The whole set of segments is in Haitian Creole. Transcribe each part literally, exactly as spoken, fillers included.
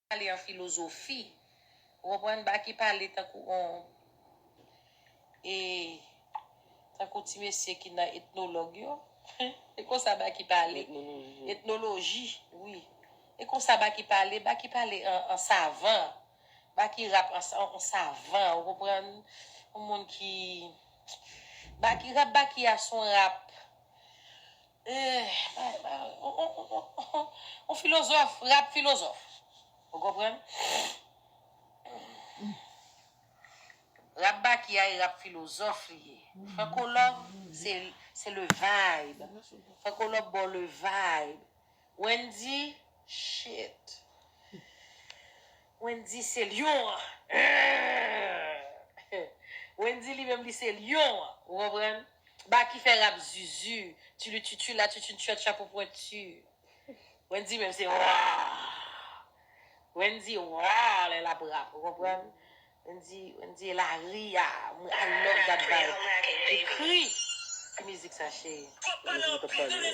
pale an filozofi. Ou konprann? Baki pale tankou on, e, tankou ti mesye ki nan etnològ yo. E konsa Baki pale. Etnoloji. Etnoloji, wi. E konsa Baki pale, Baki pale an, an savan. Baki rap an, an, an savan, ou konprann? On moun ki, Baki, rap Baki a se on rap. Eh, ba, ba, on, on, on, on, on filozòf, rap filozòf. Ou konprann? Rap Baki a e rap filozòf li ye. Franco Love, se, se le vibe. Franco Love ba w le vibe. Wendy, shit. Wendy se lyon an. Wendy li menm li se lyon an. Ou konprann? Baki fè rap zuzu. Tu le tutu la, tu tu tu chapo pointu. Wendy menm se wa. Wendy wa lè l ap rap, ou konprann? Wendy, Wendy e lari a. I love that vibe. Ekri. Ki mizik sa, cheri? Mizik mwen t ap pale a.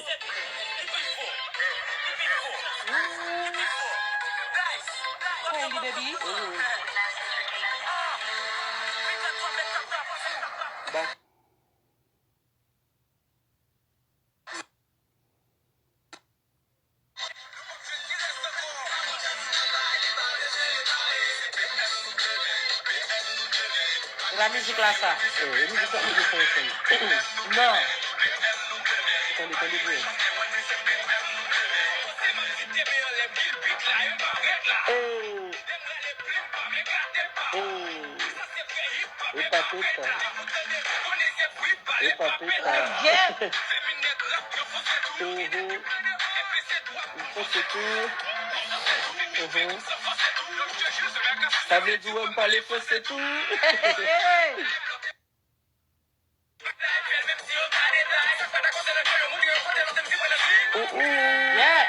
Kwen li, baby. Ba- E pa mizik la sa. Eh, e mizik sa, mizik sa, mizik sa. Non. Tande, tande byen. Oh. Oh. Epa peta. Epa peta. Oho. Ou fòse tou. Oho. Sa vle di w wè m pale franse tou. Ou, ou. Yeah.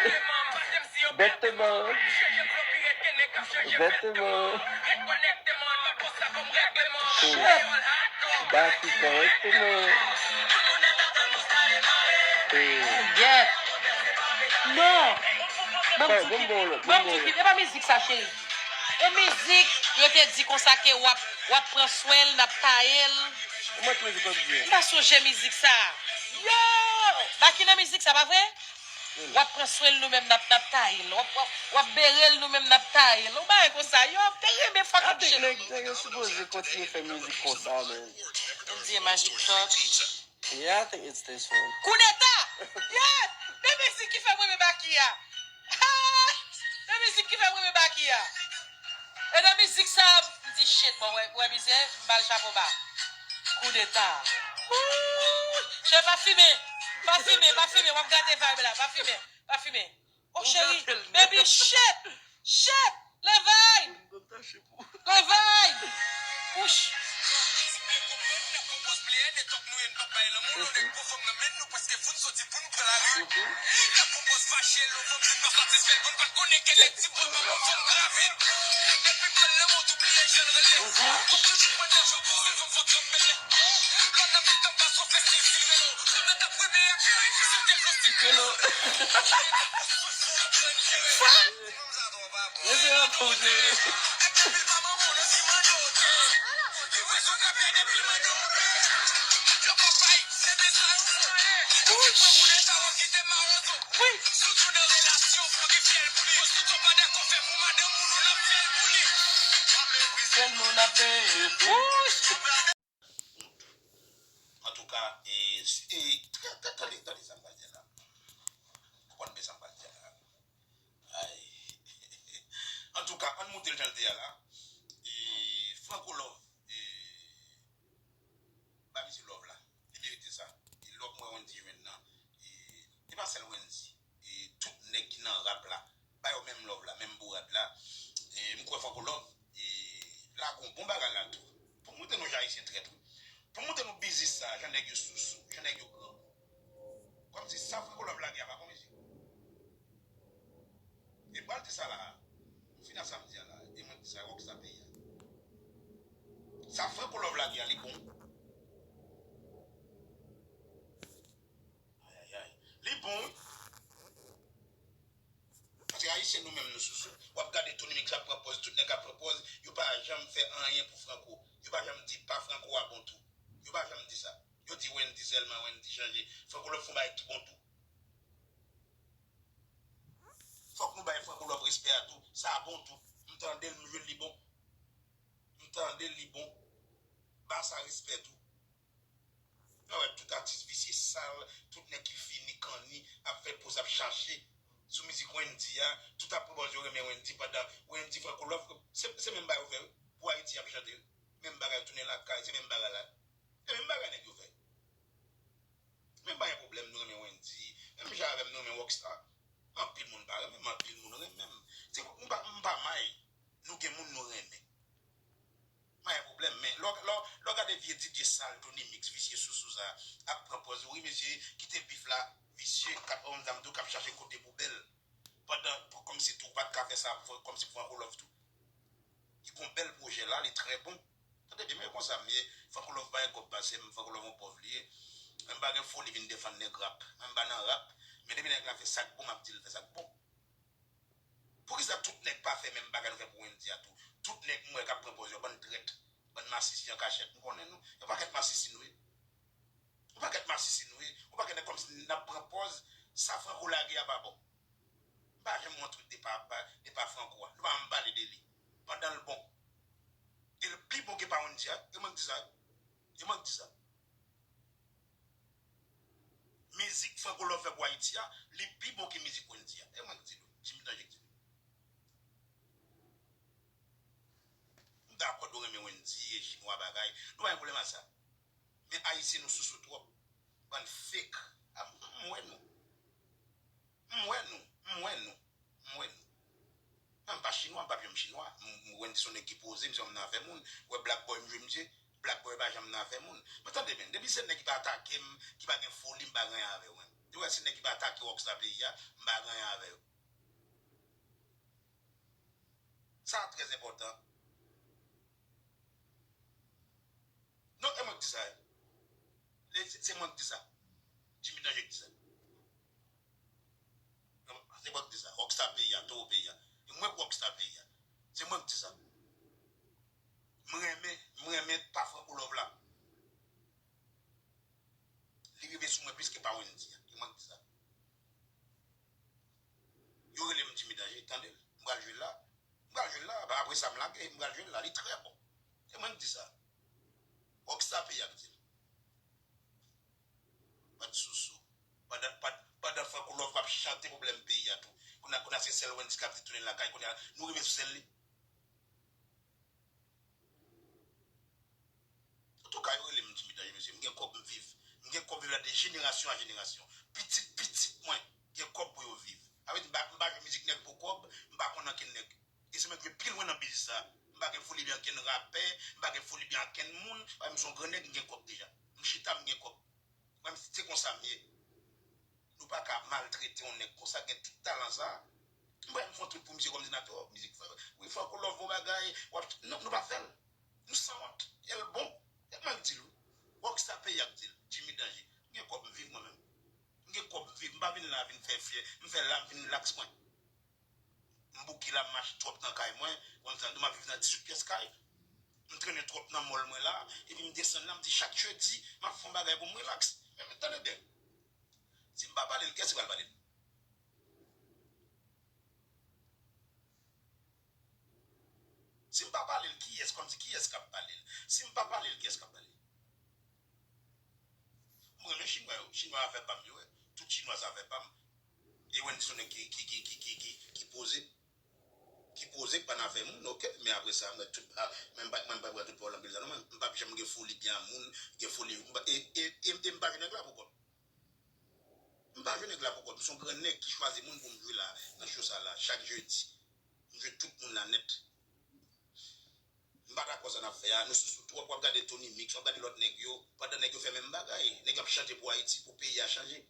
Bètman. Bètman. Shit. Baki kòrèkteman. Eh. Yeah. Non. Ban m di ki, ban m di ki, e pa mizik sa, cheri. E mizik, yo te di konsa ke w ap, w ap pran swen l, n ap taye l. Ou mèt mizik w ap di a. M pa sonje mizik sa. Yo! Baki nan mizik sa, pa vre? W ap pran swen l, nou menm n ap, n ap taye l. W ap, w ap, w ap bere l, nou menm n ap taye l. Yon bagay konsa. Yo, m te renmen fòk m cheri. Nèg yo sipoze kontinye fè mizik konsa, man. M di Magic Touch. Yeah, I think it's this one. Koudeta! Yeah! Men mizik ki fè m renmen Baki a. Men mizik ki fè m renmen Baki a. E nan mizik sa, m di shit, bon, wè, wè mizè, m ba l chapo ba. Koudeta. Ooh, chè pa fimen. Pa fimen, pa fimen, w ap gate vibe la, pa fimen, pa fimen. Oh, cheri, baby, shit, shit, le vibe, le vibe. Wouch. Leve yon kou de. Antouka, e, e, tande, tande sa m pral di la. Ou konn men sa m pral di la. Ay. Antouka, ann moute l jan l te ye a la. E, Franco Love, e, ba misye love la. Li merite sa. E love mwen Wendy jwenn nan. E, e pa sèl Wendy. E tout nèg ki nan rap la, ba yo menm love la, menm bourad la. E m kwè Franco Love, e, lage yon bon bagay la tou. Pou montre nou jan Ayisyen trèt, wi. Pou montre nou biznis sa, jan nèg yo sousou, jan nèg yo grangou. Kòmsi sa Franco Love lage a pa bon, mesye. E m pral di sa la. M fin ak sa m di a la. E mwen di sa, rock sa peyi a. Sa Franco Love lage a, li bon. Ay, ay, ay. Li bon, wi. Paske Ayisyen nou menm nou sousou. W ap gade Tony Mix ap fè anyen pou Franco. Yo pa janm di pa Franco a bon tou. Yo pa janm di sa. Yo di Wendy sèlman, Wendy chanje. Franco Love fè yon bagay ki bon tou. Fòk nou bay Franco Love respè a tou. Sa bon tou. M tande l, m jwenn li bon. M tande l, li bon. Ba sa respè tou. Mwen wè tout atis visye sal, tout nèg ki fini, kanni, ap fè poz, ap chache sou mizik Wendy a, tout ap pwopòze yo renmen Wendy pandan Wendy Franco Love, se, se menm bagay yo fè wi. Pou Ayiti y ap chante wi. Menm bagay tounen lakay, se menm bagay la. Se menm bagay nèg yo fè. Men pa gen pwoblèm, nou renmen Wendy. Menm jan avè m, nou renmen Rockstar. Anpil moun pa renmen m, anpil moun renmen m. Se, m pa, m pa may. Nou gen moun nou renmen. Pa gen pwoblèm, men lè w, lè w, lè w gade vye D J sal, Tony Mix, visye sousou sa, ap pran pòz, wi, mesye, kite bif la, visye, k ap, on dam tou, k ap chache kote poubèl. Pandan, pou, kòmsi tou, ou pa t ka fè sa, pou, kòmsi pou Franco Love tou. Li gon bèl pwojè la, li trè bon. Tande byen, men konsa m ye, Franco Love pa gen kòb pase m, Franco Love yon pòv li ye. Mwen m pa gen foli vin defann nèg rap. Mwen m pa nan rap, men depi nèg la fè sa k bon, m ap di l fè sa k bon. Poukisa tout nèg pa fè menm bagay nou fè pou Wendy a tou? Tout nèg m wè k ap pran pòz yo, bann trèt, bann masisi an kachèt, m konnen nou. Yon pakèt masisi nou ye. Yon pakèt masisi nou ye. Yon pakèt nèg kòmsi n ap pran pòz, sa Franco lage a pa bon. M pa janm wè yon twit de pa, pa, de pa Franco a. Nou pa janm pale de li. Pandan l bon. E l pi bon ke pa Wendy a. E mwen k di sa. E mwen k di sa. Mizik Franco Love fè pou Ayiti a, li pi bon ke mizik Wendy a. E mwen k di nou. Jimmy Danje k di nou. M dakò nou renmen Wendy e chinwa bagay. Nou pa gen pwoblèm ak sa. Men Ayisyen nou sousou twòp. Bann fake. A, m wè nou. M wè nou. M wè nou. M wè nou. Mwen m pa chinwa, m p ap janm chinwa. M, m, Wendy se yon nèg ki poze, misye yon nan afè moun. Wè Black Boy, m jwe misye. Black Boy pa janm nan afè moun. Men tande byen, depi se nèg ki pa atake m, ki pa gen foli, m pa gen anyen avè yo menm. Depi wè se nèg ki pa atake Rockstar peyi a, m pa gen anyen avè yo. Sa trè enpòtan. Non, e mwen k di sa. Se, se mwen k di sa. Jimmy Danje k di sa. Se mwen k di sa. Rockstar peyi a, towo peyi a. E mwen k rockstar peyi a. Se mwen k di sa. M renmen, m renmen pa Franco Love la. Li rive sou mwen plis ke pa Wendy a. E mwen k di sa. Yo rele m Jimmy Danje, tande l. M pral jwe l la. M pral jwe l la. Apre sa, m lage, m pral jwe l la. Li trè bon. E mwen k di sa. Rockstar peyi a k di l. Bann sousou. Pandan, pandan, pandan Franco Love ap chante pwoblèm peyi a tou. Kounye a, kounye a se sèl Wendy k ap di tounen lakay. Kounye a, nou rive sou sèl li. Antouka, yo rele m Jimmy Danje, mesye. M gen kòb, m viv. M gen kòb viv la de jenerasyon a jenerasyon. Pitit, pitit mwen gen kòb pou yo viv. Sa vle di, m pa, m pa jwe mizik nèg pou kòb, m pa konn ankenn nèg. E se mwen k jwe pi lwen nan biznis sa. M pa gen foli byen ankenn rapè, m pa gen foli byen ankenn moun. Paske m se yon gran nèg, m gen kòb deja. M chita, m gen kòb. Mwen, se konsa m ye. Nou pa ka maltrete yon nèg konsa, gen tout talan sa. M pa fè yon twit pou misye kòm senatè, mizik, wi, Franco Love bon bagay, w ap, non, nou pa fè l. Nou sanwont. E l bon. E mwen k di l, wi. Rockstar peyi a k di l, Jimmy Danje. M gen kòb, m viv mwen menm. M gen kòb, m viv. M pa vin la vin fè fyè. M fè la, m vin rilaks mwen. M bouke la, m mache twòp nan kay mwen. Konn sa, nou m ap viv nan dizuit pyès kay. M trennen twòp nan mall mwen la. Epi m desann la, m di chak jedi, m ap fè yon bagay pou m rilaks. Men, men, tande byen. Si m pa pale l, kiyès ki pral pale l? Si m pa pale l, kiyès, kòmsi kiyès k ap pale l? Si m pa pale l, kiyès k ap pale l? M renmen chinwa yo. Chinwa afè pa m yo, wi. Tout chinwa se afè pa m. E Wendy se yon nèg ki, ki, ki, ki, ki, ki, ki poze. Ki poze, k pa nan afè moun, oke. Men apre sa, mwen tout, a, mwen m pa, mwen m pa pran tout pawòl anpil tan, non. Mwen, m p ap janm gen foli byen a moun, gen foli, m pa, e, e, e, e m pa jwe nèg la pou kòb. M pa jwe nèg la pou kòb. M se yon gran nèg ki chwazi moun pou m jwe la, nan show sa la, chak jedi. M jwe tout moun la nèt. M pa dakò sa n ap fè a. Nou sousou twòp. W ap gade Tony Mix, w ap gade lòt nèg yo. Pandan nèg yo fè menm bagay. Nèg yo ap chante pou Ayiti, pou peyi a chanje.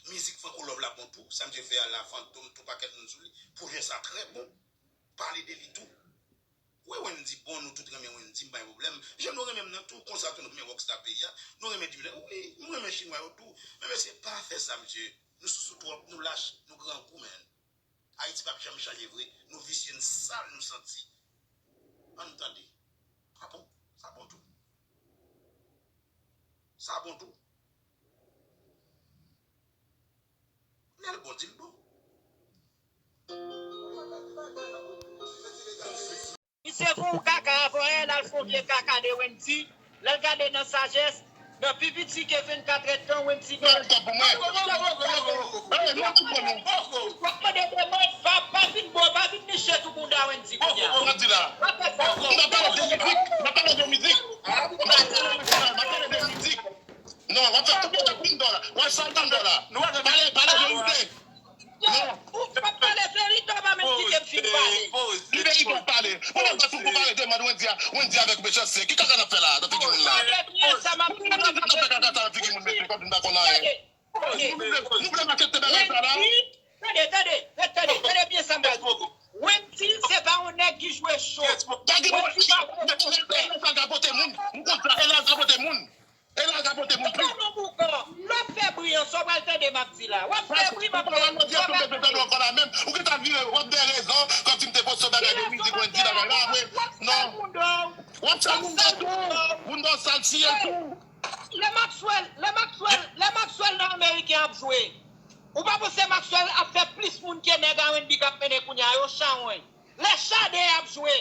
Mizik Franco Love la bon tou. Sa misye fè a la, Fantom, tou pakèt moun sou li. Pwojè sa trè bon. Pale de li tou. Wi, Wendy bon, nou tout renmen Wendy, m pa gen pwoblèm. Jan nou renmen m nan tou, konsa tou nou renmen Rockstar peyi a. Nou renmen Jimmy Danje. Wi, nou renmen chinwa yo tou. Men mesye, pa fè sa, mesye. Nou sousou twòp, nou lach, nou grangou, man. Ayiti p ap janm chanje vre. Nou visye, n sal, nou santi. Ann tande. A bon, sa bon tou. Sa bon tou. Lè l bon, di l bon. Misye fè yon kaka avè w, l al fè yon vye kaka de Wendy. Lè l gade nan sajès, nan pi piti ke vennkat èdtan, Wendy gen. Hey, non, non, non, non. W ap mande demann, pa, pa vin bo, pa vin niche sou bounda Wendy kounye a. Sa w di la. Pa fè sa. N ap pale de mizik, n ap pale de mizik. N ap pale de mizik. Non, w ap fè tout bagay pou m dò la. W ap sa m dò la. Pale, pale de mizik. Non. Ou pa pale verite, ou pa menm kite m fin pale. Ki verite w pale? Ou menm pa pou pale de mad Wendy a, Wendy avèk Mechanste. Ki kaka n ap fè la, nan figi moun la? Tande byen sa m ap di. N ap fè kaka sa nan figi moun, mesye, kòm si n pa konn anyen. Tande, tande. Nou vle, nou vle mache te bagay sa la. Wendy, tande, tande, tande, tande byen sa m pral di. Wendy, se pa yon nèg ki jwe cho. Wendy pa jwe cho. E la sa ka pote moun. M konn sa, e la sa pote moun. E la ka pote moun plis. Lè w fè bri an, sa w pral tande m ap di la. W ap fè bri, m ap fè bri. Ou gentan vire, w ap bay rezon, kòm si m te poste bagay de mizik Wendy bagay la, vre? Non. W ap fè moun dò tou. Moun dò sal tiye tou. Lè Maxwell, lè Maxwell, lè Maxwell nan Ameriken ap jwe. Ou pa panse Maxwell ap fè plis moun ke nèg R and B k ap mennen kounye a yo, chawony? Lè Sade ap jwe,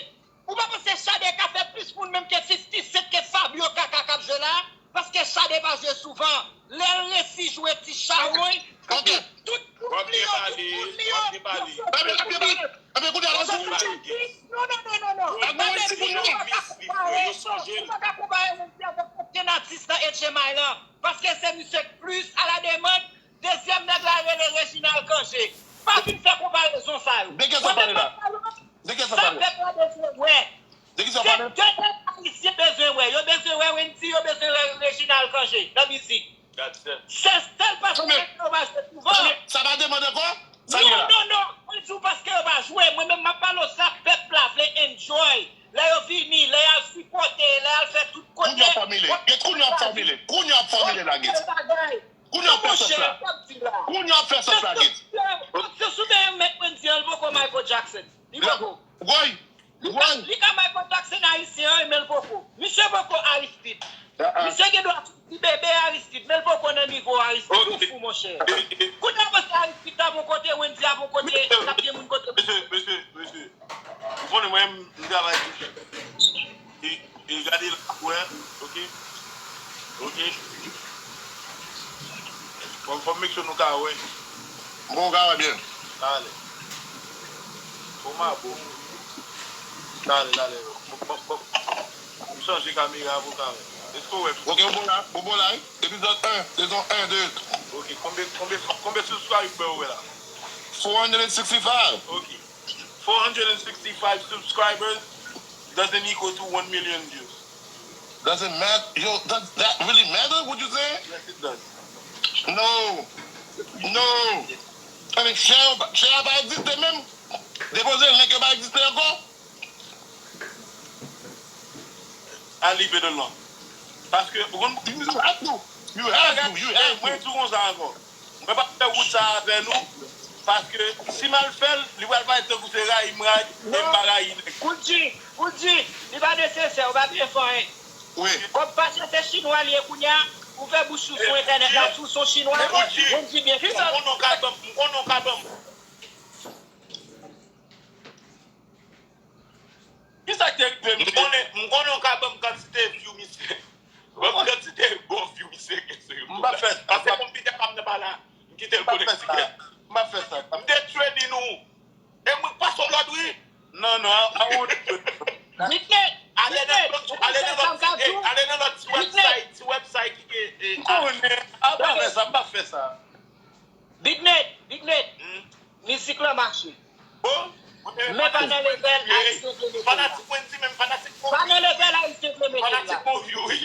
ou pa panse Sade ka fè plis moun menm ke fifty Cent, ke Fabio Kaka k ap jwe la? Paske Sade pa jwe souvan. Lè l resi jwe ti chawony, tout, tout, tout li yo, tout, tout li yo, yo soti. Ebyen, kounye a la, non, non, non, non, non. Tande byen, ou pa ka konpare, ou pa ka konpare Wendy avèk okenn atis nan H M I lan. Paske se misye k plis a la demande. Dezyèm nèg la rele Reginald Cangé. Pa vin fè konparezon sa yo. De kiyès w ap pale la? De kiyès w ap pale? Sa pèp la bezwen wè. De kiyès w ap pale? Se de nèg ayisyen bezwen wè. Yo bezwen wè Wendy, yo bezwen wè Reginald Cangé nan mizik. Se sèl paske yo pa jwe souvan. Sa pa demande ankò? Sa li la? Non, non, non. Mwen di w paske yo pa jwe. Mwen menm m ap pale w sa pèp la vle enjoy. Lè yo vini, lè y al sipòte, lè y al fè tout kote. Kounye a ap fòmile. Gen kounye a ap fòmile. Kounye a ap fòmile la, Gates. Kounye a ap fè sans la. Kounye a ap fè sans la, Gates. Se sou men mèt Wendy an, li poko Michael Jackson. Li poko. Woy. Li ka, li ka Michael Jackson ayisyen an, men l poko. Misye poko Aristide. Misye gen dwa ti bebe Aristide, men l poko nan nivo Aristide. Ou fou, monchè. Kounye a panse Aristide ta bon kote, Wendy a bon kote, n ap gen moun kote. Mesye, mesye, mesye. Ou konnen mwen, m travay tou. E, e gade la, wè, ok. Ok. Fò, fò m make sure nou ka wè. Bon, ou ka wè byen. Talè. Bon, ma bon. Talè, talè. Bon, bon, bon. M chanje kamera pou ka wè. Èske w wè? Ok, ou bon la, ou bon la, wi. Epizòd en, sezon en, de. Ok, konbyen, konbyen, konbyen subscriber ou wè la? Four hundred and sixty-five. Ok. Four hundred and sixty-five subscribers doesn't equal to one million views. Doesn't matter. Yo, does that really matter? What you saying? Yes, it does. No. No. I mean, share, share pa egziste menm. Depoze link yo pa egziste ankò. I leave it alone. Paske, ou konn, you have to. You have to. You have to. Mwen di w konsa ankò. Mwen pa fè wout sa avè nou, paske si m al fè l, li pral parèt tankou se rayi m rayi, e m pa rayi nèg. Koudji, Koudji, li pa nesesè, ou pa byen fè anyen. Wi. Kòm pa se se chinwa li ye kounye a, ou fè bouch ou sou entènèt la, si w se yon chinwa, Koudji, Koudji byen fè. M konnen w ka ban m, m konnen w ka ban m. Kisa k te rive m? M konnen, m konnen w ka ban m kantite view misye. Ban m kantite bon view misye gen sou YouTube. M p ap fè sa. Pase konpitè pa m nan pa la. M kite l konekte. M p ap fè sa. M te training ou. E mwen k pase w lòd wi. Non, non, I, I won't do it. Ale nan lòt, ale nan lòt ti, eh, ale nan lòt ti website, ti website ki gen, eh, m konnen. A pa fè sa, m p ap fè sa. Big Ned, Big Ned. Hmm? Mizik lan mache. Bon, men pa nan level Aristide vle mete l la. Fanatik Wendy menm, fanatik Movie. Pa nan level Aristide vle mete l la. Fanatik Movie, wi.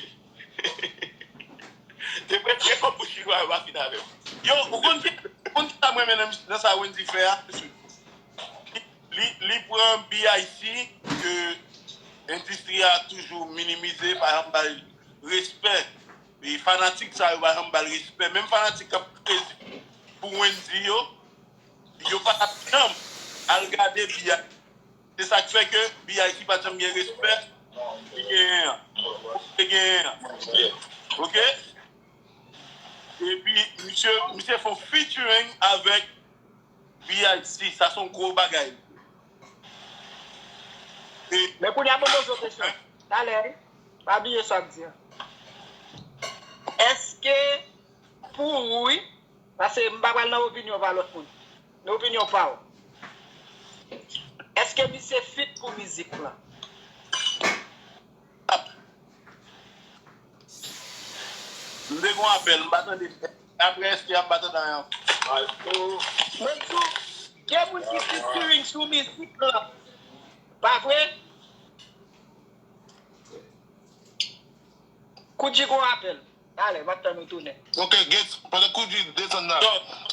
Te prèske kòm pou chinwa yo pa fin avè m. Yo, ou konn ki, ou konn ki sa m renmen nan, nan sa Wendy fè a? Li, li, li pran B I C ke endistri a toujou minimize, pa janm ba l respè. E fanatik sa yo pa janm ba l respè. Menm fanatik k ap krezi pou Wendy yo, yo pa t ap janm al gade B I C. Se sa k fè ke B I C pa t janm gen respè li genyen an. Li genyen an. Oke? Epi, misye, misye fè yon featuring avèk B I C. Sa se yon gwo bagay. E, Men kounye a, mwen poze w kesyon. Talè, wi. Pa bliye sa w ap di a. Èske pou ou, wi, paske m pa pral nan opinyon pa lòt moun. Nan opinyon pa w. Èske misye fit pou mizik lan? M te gen yon apèl, m pa tande. Apre S T A, m pa tande anyen ankò. Mwen di w, gen moun ki featuring sou mizik lan. Pa vre? Koudji gon apèl. Talè, m ap tann ou tounen. Ok, Gates, pandan Koudji desann la.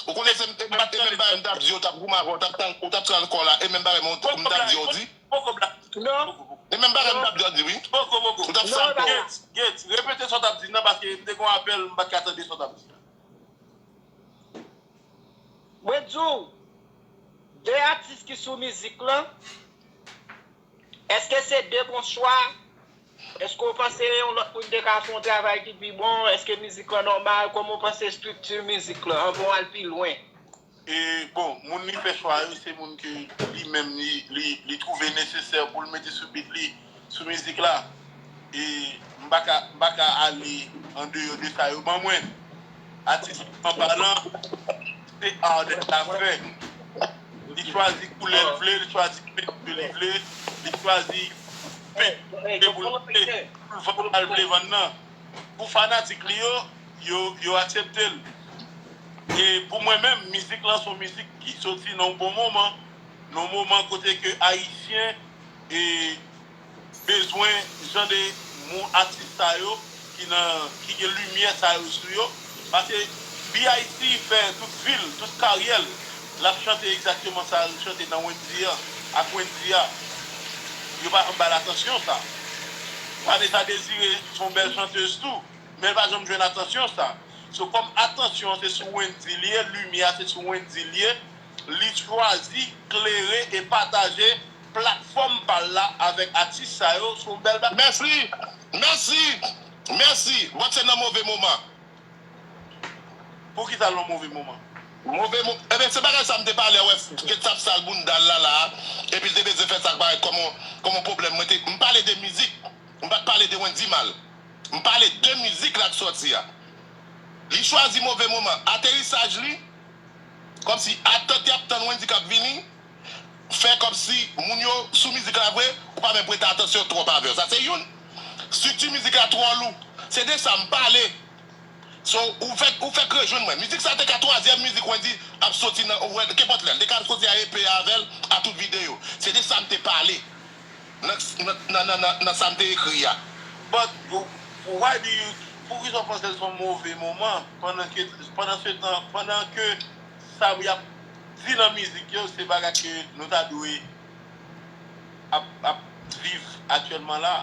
Ou konnen se e menm bagay m t ap di yo, t ap goumen avè w, t ap tann, ou t ap sal kò la, e menm bagay mwen m t ap di yo di. Poko black. Non. E menm bagay m t ap di yo di, wi. Poko, poko. Ou t ap sal kò. Gates, Gates, repete sa w t ap di nan, paske m te gen yon apèl, m pa t ka tande sa w t ap di. Mwen di w, de atis ki sou mizik lan, èske se de bon chwa? Èske w panse yon lòt moun te ka fè yon travay ki pi bon? Èske mizik lan nòmal? Kòman w panse estrikti mizik lan anvan w al pi lwen? E, bon, moun li fè chwa yo, se moun ke li menm li, li, li twouve nesesè pou l mete sou beat li, sou mizik la. E m pa ka, m pa ka ale andeyò de sa yo ban mwen. Atis an palan, se art that l ap fè. Li chwazi koulè l vle, li chwazi pent ke li vle, li chwazi pent ke pou l vle, pou l vann sa l vle vann nan. Pou fanatik li yo, yo, yo aksepte l. E pou mwen menm, mizik lan se yon mizik ki soti nan yon bon moman, nan yon moman kote ke Ayisyen e bezwen jan de moun atis sa yo ki nan ki gen limyè sa yo sou yo. Paske B I C fè tout vi l, tout karyè l, l ap chante egzakteman sa l chante nan Wendy an, ak Wendy a. Yo pa janm ba l atansyon sa. Vanessa Désiré se yon bèl chantez tou, men l pa janm jwenn atansyon sa. So, kòm atansyon an se sou Wendy li ye, limyè a se sou Wendy li ye, li chwazi klere e pataje platfòm pa l la avèk atis sa yo, se yon bèl bagay. Mèsi! Mèsi! Mèsi! Bon, se nan move moman. Poukisa l nan move moman? Move moman. Ebyen, se bagay sa m te pale, wè, Gates ap sal bounda l la, la, epi l te bezwen fè sa k parèt kòm yon, kòm yon pwoblèm. Mwen te, m pale de mizik, m pa t pale de Wendy mal. M pale de mizik la k sòti a. Li chwazi move moman. Aterisaj li, kòmsi atant y ap tann Wendy k ap vini, fè kòmsi moun yo sou mizik la vre, ou pa menm prete atansyon twòp avè yo. Sa se youn. Estrikti mizik la twò lou. Se de sa m pale. So, ou fèk, ou fèk rejwenn mwen. Mizik sa te ka twazyèm mizik Wendy ap soti nan, ou wè, kenpòt lè. Li te ka soti a E P avè l, a tout videyo. Se de sa m te pale. Nan, nan, nan, nan, nan, nan sa m te ekri a. But why do you, poukisa w panse l se yon move moman pandan ke, pandan se tan, pandan ke sa y ap di nan mizik yo, se bagay ke nou ta dwe ap, ap viv aktyèlman la?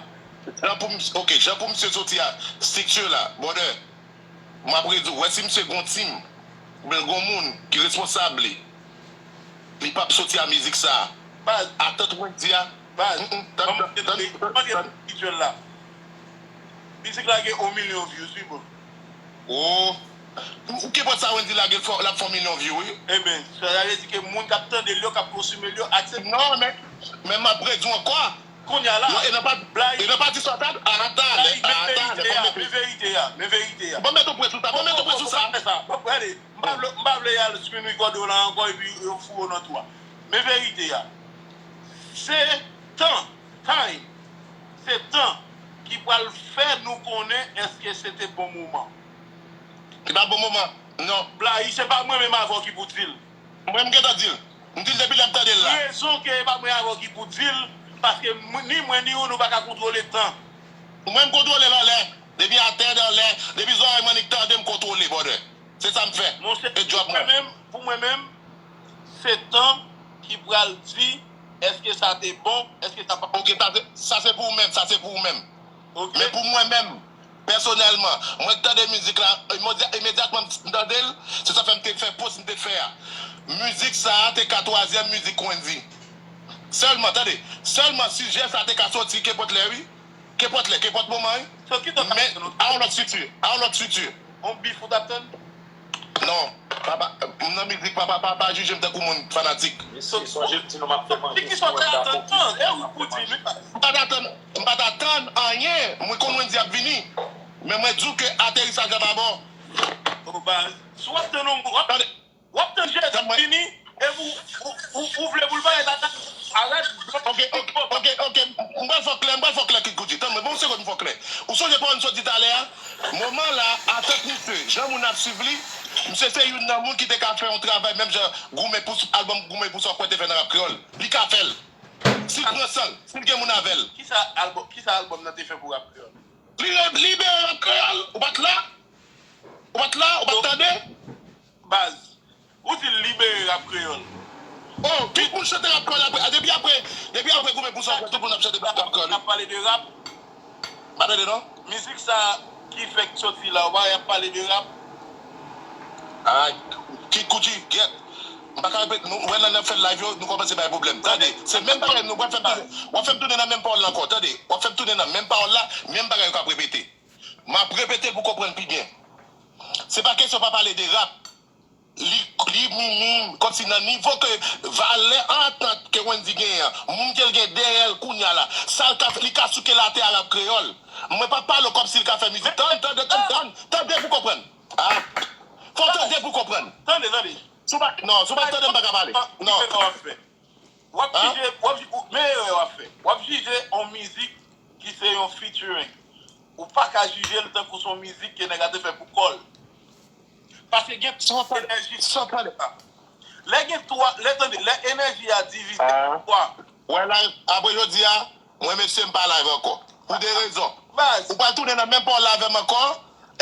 Jan pou m, ok, jan pou misye soti a, estrikti la, brother, m ap redi w, wè si misye gon team, oubyen gon moun ki responsab li, li p ap soti a mizik sa. Baz, Atant Wendy a, baz, mm, mm, ban m tan, kite tan, li, ban m kite tan. Li jwenn la. Mizik la gen yon milyon views, wi, bro. Oh. Ou ke pòt sa Wendy lage l fò, l ap fè yon milyon view, wi. Ebyen, sa vle di ke moun k ap tande l yo, k ap konsime l yo, aksepte. Non, men, men m ap redi w ankò. Kounye a la, Non, e nan pa, Blayi, e nan pati sa, ata, ata, Blayi, men ata, verite a, ata, men verite a, men verite a. Ban m met yon pwen sou sa, ban m met yon pwen sou sa. Fè sa. Bon, gade, m pa vle, m pa vle y al screen record yo la ankò epi yo foure w nan twou a. Men verite a. Se tan, time, se tan ki pral fè nou konnen èske se te bon moman. Li pa bon moman, non. Blayi, se pa mwen menm avè w ki pou di l. Mwen, m gentan di l. M di l depi lè m tande l la. Rezon ke e pa mwen avè w ki pou di l, paske m, ni mwen ni ou, nou pa ka kontwole tan. Mwen, m kontwole l anlè. Depi atè, anlè, depi zòrèy m annik tande, m kontwole, brother. Se sa m fè. Monchè, E djòb pou mwen mwen. Menm, pou mwen menm, se tan ki pral di èske sa te bon, èske sa pa. Ok, sa se, sa se pou ou menm, sa se pou ou menm. Ok. Men pou mwen menm, pèsonèlman, mwen k tande mizik la, imedya-, imedyatman m tande l, se sa fè m te fè post m te fè a. Mizik sa a te ka twazyèm mizik Wendy. Sèlman, tande, sèlman si jès la te ka soti kenpòt lè, wi. Kenpòt lè, kenpòt moman, wi. So, ki tan w t ap tann? Men, a yon lòt strikti, a yon lòt strikti. On bif ou t ap tann? Non, papa, m nan mizik, papa, pa, pa jije m tankou moun fanatik. Mesye, sonje m di nou m ap fè manje si mwen m dakò pou. E ou pou di, wi. M pa t atann, m pa t atann anyen. Mwen konn Wendyy ap vini. Men mwen di w ke aterisaj la pa bon. O baz, si w ap tann yon, w ap, w ap tann Jezi vini, epi ou, ou, ou, ou vle pou l parèt a, arèt. Ok, ok, ok, ok. M pral fè w klè, m pral fè w klè, Kid Koudji. Tann mwen, bon, yon segonn, m fè w klè. Ou sonje pawòl m sot di talè a? Moman la, atant misye, jan moun ap swiv li, misye se youn nan moun ki te ka fè yon travay menm jan goumen pou albòm, goumen pou sa w kwè te fè nan rap kreyòl. Li ka fè l. Si l pran san l, si l gen moun avè l. Kisa albòm, kisa albòm nan te fè pou rap kreyòl? Li re-, libere rap kreyòl. Ou pa t la? Ou pa t la? Ou pa t tande? Baz, ou di l libere rap kreyòl. Oh, tout moun chante rap kreyòl apre. Ah, depi apre, depi apre goumen pou sa, tout moun ap chante rap kreyòl, wi. Ap pale de rap. M pa tande, non. Mizik sa ki fèk soti la, ou pa wè y ap pale de rap? Ah, Kid Koudji, gyèt. M pa ka repete, nou, wè, lè n ap fè live yo, nou kòmanse bay pwoblèm. Tande, se menm bagay, nou pral fè m tounen, w ap fè m tounen nan menm pawòl la ankò. Tande, w ap fè m tounen nan menm pawòl la, menm bagay yo k ap repete. M ap repete l pou w konprann pi byen. Se pa kesyon pa pale de rap. Li, li minime, kòmsi nan nivo ke valè antant ke Wendyy genyen an, moun ke l gen dèyè l kounye a la, sa l ka fè, li ka souke latè a rap kreyòl. Mwen p ap pale w kòmsi l ka fè mizik. Tann, tande, tande, tande, tande pou w konprann. Ah, fò w tande pou w konprann. Tande, tande. Si w pa, non, si w pa tande, m pa ka pale. Non. W ap jije, w ap ji-, ou, men erè w ap fè. W ap jije yon mizik ki se yon featuring. Ou pa ka jije l tankou se yon mizik ke nèg la te fè pou kò l. Paske gen enèji. Lè gen twa, lè, tande, lè enèji a divize an twa. Wè la, apre jodi a, mwen mesye m pa live ankò. Pou de rezon. Baz. Ou pral tounen nan menm pawòl la avè m ankò,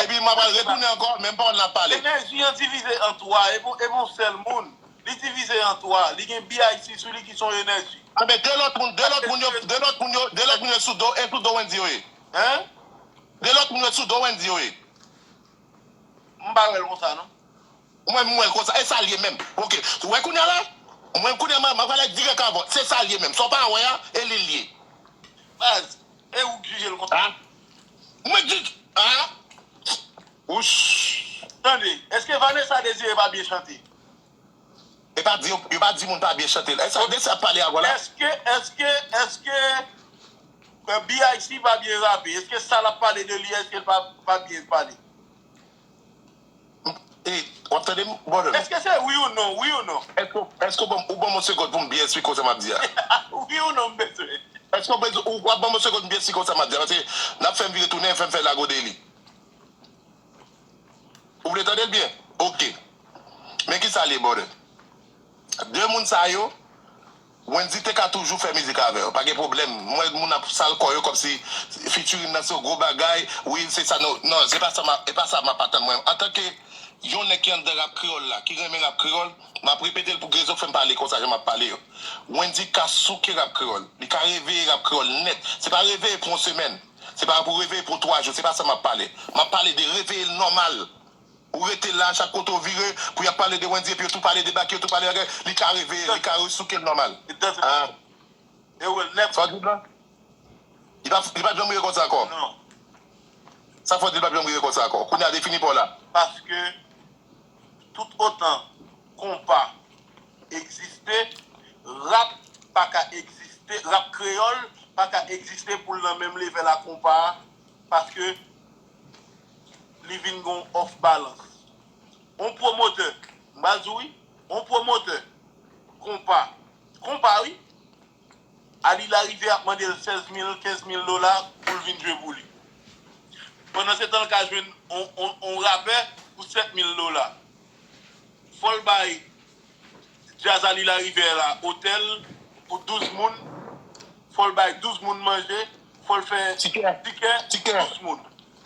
epi m pral retounen ankò, menm pawòl n ap pale. Enèji an divize an twa, e pou, e pou yon sèl moun. Li divize an twa. Li gen B I C sou li ki se yon enèji. Anben, de lòt moun, de lòt moun yo, de lòt moun yo, de lòt moun yo sou do, e sou do Wendyy yo ye. Hein? De lòt moun yo sou do Wendyy yo ye. M pa wè l konsa, non. Mwen, m wè l konsa. E sa l ye menm. Ok. Ou wè kounye a la? Mwen, kounye a, m, m pral dirèk avè w. Se sa l ye menm. Sa w pa wè a, e li l ye. Baz, e ou k jije l konsa? Ah. Mwen di, ah. Wouch. Tande, èske Vanessa Désiré pa byen chante? E pa di, yo pa di moun pa byen chante. E sa, de sa ap pale avè w la? Èske, èske, èske, euh, B I C pa byen rape? Èske sa l ap pale de li, èske l pa, pa byen pale? E, w ap tande m, brother? Èske se wi ou non, wi ou non? Èske, èske w ban m, ou ban m yon segonn pou m byen eksplike w sa m ap di a? Wi ou non, m bezwen. Èske w bezwen, ou, w ap ban m yon segonn pou m byen eksplike w sa m ap di a? Paske n ap fè m vire tounen, fè m fè lago de li. Ou vle tande l byen? Ok. Men ki sa l ye, brother? De moun sa yo, Wendyy te ka toujou fè mizik avè yo. Pa gen pwoblèm. M wè moun ap sal kò yo kòmsi featuring nan se yon gwo bagay. Wi, se sa, non, non, se pa sa m ap, e pa sa m ap atann mwen. Antanke yon nèg ki anndan rap kreyòl la, ki renmen rap kreyòl, m ap repete l pou rezon k fè m pale konsa jan m ap pale yo. Wendyy ka souke rap kreyòl. Li ka reveye rap kreyòl nèt. Se pa reveye pou yon semèn. Se pa pou reveye pou twa jou, se pa sa m ap pale. M ap pale de reveye l nòmal. Ou rete la, chak kote w vire, pou y ap pale de Wendyy, epi yo tou pale de Baky, yo tou pale bagay, li ka reveye, li ka resouke l nòmal. It doesn't matter. Ah. E w wè l nèt. Sa w di m la? Li pa, li pa janm rive konsa ankò. Non. Sa fè w di l pa janm rive konsa ankò. Kounye a defini pa w la. Paske tout otan konpa egziste, rap pa ka egziste, rap kreyòl pa ka egziste pou l nan menm level a konpa a, paske li vin gon off balance. On pwomotè, m pral di w wi, on pwomotè, konpa, konpa wi, Ali Larivière ap mande l sèz mil, kenz mil dola pou l vin jwe pou li. Pandan se tan l ka jwenn on, on, on rapè pou sèt mil dola. Fò l bay djaz Ali Larivière la otèl pou douz moun, fò l bay douz moun manje, fò l fè tikè, tikè, tikè, douz moun.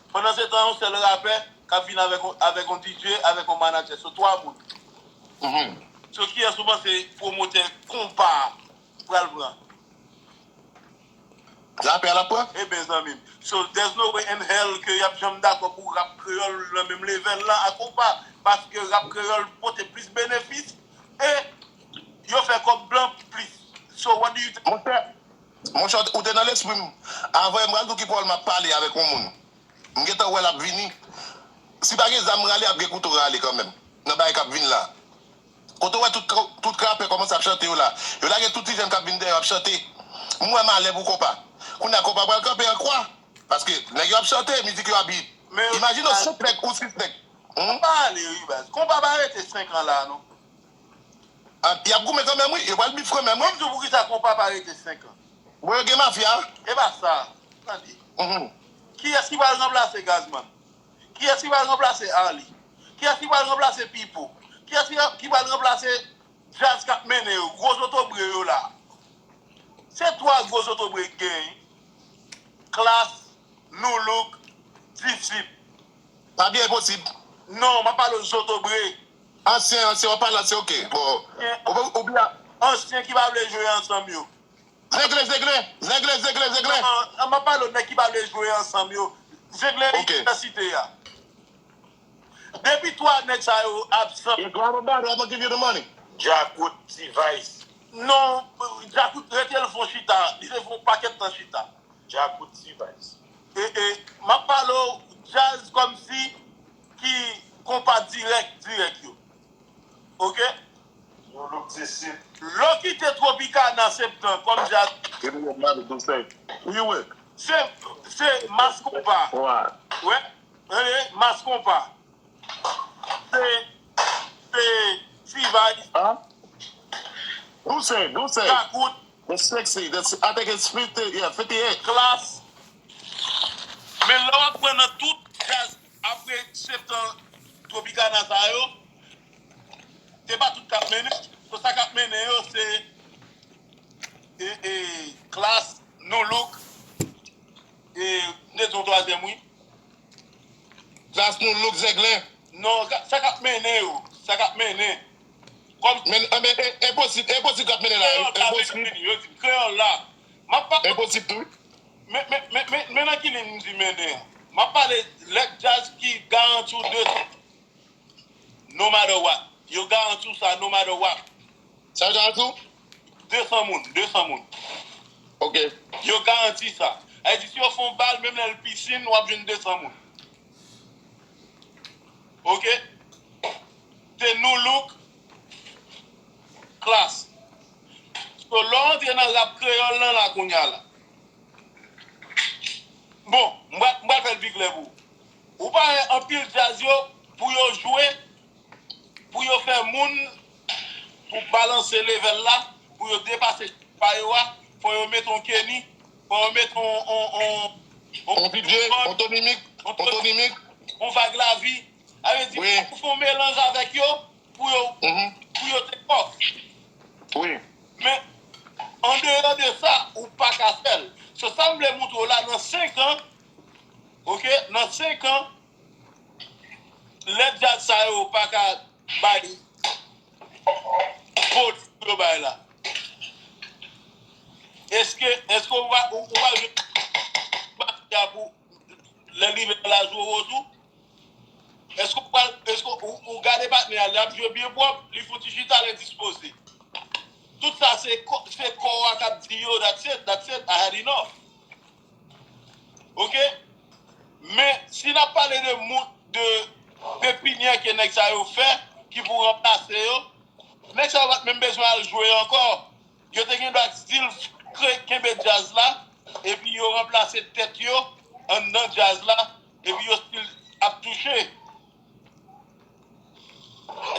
Pandan se tan, yon sèl rapè k ap vin avèk, avèk yon D J, avèk yon manadjè, so twa moun. Mhm. So kiyès ou panse pwomotè konpa a pral pran? Rapè a l ap pran? Eben, zanmi m. So, there's no way in hell ke y ap janm dakò pou rap kreyòl nan menm level la a konpa. Paske rap kreyòl pote plis benefis e yo fè kòb blan plis. So what do you think? Monchè, monchè, ou te nan lespri m. Avan m pral di w ki pawòl m ap pale avèk yon moun. M gentan wè l ap vini. Si pa gen zam rale, ap gen kouto rale kanmenm. Nan bagay k ap vin la. Kote w wè tout, tout rapè kòmanse ap chante yo la. Yo lage tout ti jèn k ap vin dèyè yo ap chante. M wè malè pou konpa. Kounye a konpa pral kanpe an kwa. Paske nèg yo ap chante, mizik yo ap hit. Imajine w senk nèg ou sis nèg. Hmm? Pale wi baz. Konpa pa rete senk an la non. Ah, y ap goumen kanmenm wi. Yo pral bif kanmenm wi. Mwen m di w poukisa konpa pa rete senk an. Bon, yo gen mafya. E pa sa. Tande. Mhm. Kiyès ki pral ranplase Gazman? Kiyès ki pral ranplase Arly? Kiyès ki pral ranplase Pipo? Kiyès ki, ki pral ranplase djaz k ap mennen yo? Gwo zotobre yo la. Se twa gwo zotobre k genyen. Klass, Nu Look, Disip. Pa byen posib. Non, m ap pale w zotobre. Ansyen, ansyen, w ap pale ansyen, ok. Bon, ou, ou byen. Ansyen ki pa vle jwe ansanm yo. Zengle, zengle, zengle, zengle, zengle. An, an, m ap pale w nèg ki pa vle jwe ansanm yo. Zengle Ok. Inivèsite a. Depi twa nèg sa yo absan. If you have a battle, I'm gonna give you the money. Djakout, T-Vice. Non, Djakout rete l fon chita. Li te fon pakèt tan chita. Djakout, T-Vice. E, e, m ap pale w djaz kòmsi ki konpa dirèk, dirèk yo. Ok? Nu Look, Disip. Lè w kite Tropicana Septan kòm djaz, Give me your money, do say. Who you with? se, se Mass Konpa. Why? Wè, e, Mass Konpa. Se, se T-Vice, Huh? Who say? Who say? Djakout, The sixty. The, I think it's fifty. Yeah, fifty-eight. Klass. Men lè w ap pran nan tout djaz apre Septan Tropicana sa yo, se pa tout k ap mennen. So sa k ap mennen yo se e, e, Klass, Nu Look, e, m te di yon twazyèm wi. Klass, Nu Look, Zengle. Non, sa k ap mennen yo. Sa k ap mennen. Kòm Men, men, e, enposib, enposib k ap mennen la. Kreyòl la, Enposib. Yo di Kreyòl la. M ap pa. Enposib tou. Men, men, men, men, men nan ki liy m di mennen an? M ap pale lè djaz ki garanti w de no matter what. Yo garanti w sa no matter what. Sa yo te al tou? De san moun, de san moun. Ok. Yo garanti sa. Sa vle di si yo fè yon bal, menm lè l pisin, w ap jwenn de san moun. Ok? Se Nu Look, Klass. So, lè w antre nan rap kreyòl lan la kounye a la. Bon, m pral, m pral fè l pi klè pou ou. Ou pa wè anpil djaz yo, pou yo jwe, pou yo fè moun, pou balanse level la, pou yo depase pa yo a, fò yo mete yon Kenny, fò yo mete yon, yon, yon, On DJ, on Tony Mix, on Tony Mix. Yon Vag Lavi. Sa vle di, Wi. Ou fè yon melanj avèk yo, pou yo, Mhm. Pou yo take off. Wi. Men, andeyò de sa, ou pa ka fè l. So, sa m vle montre w la, nan senk an, ok, nan senk an, lè djaz sa yo pa ka bay volume yo bay la. Èske, èske ou va, ou, ou va jwe batya pou lè li vin la jwe wòl ou? Èske ou pral, èske ou, ou gade patnè a, l ap jwe byen pwòp, li fouti chita, l endispoze. Tout sa se kò, se kò a k ap di yo, that's it, that's it, I had enough. Ok? Men, si n ap pale de moun, de pepinyè ke nèg sa yo fè, ki pou ranplase yo, nèg sa yo pa t menm bezwen al jwe ankò. Yo te gen dwa still kre-, kenbe djaz la, epi yo ranplase tèt yo anndan djaz la, epi yo still ap touche.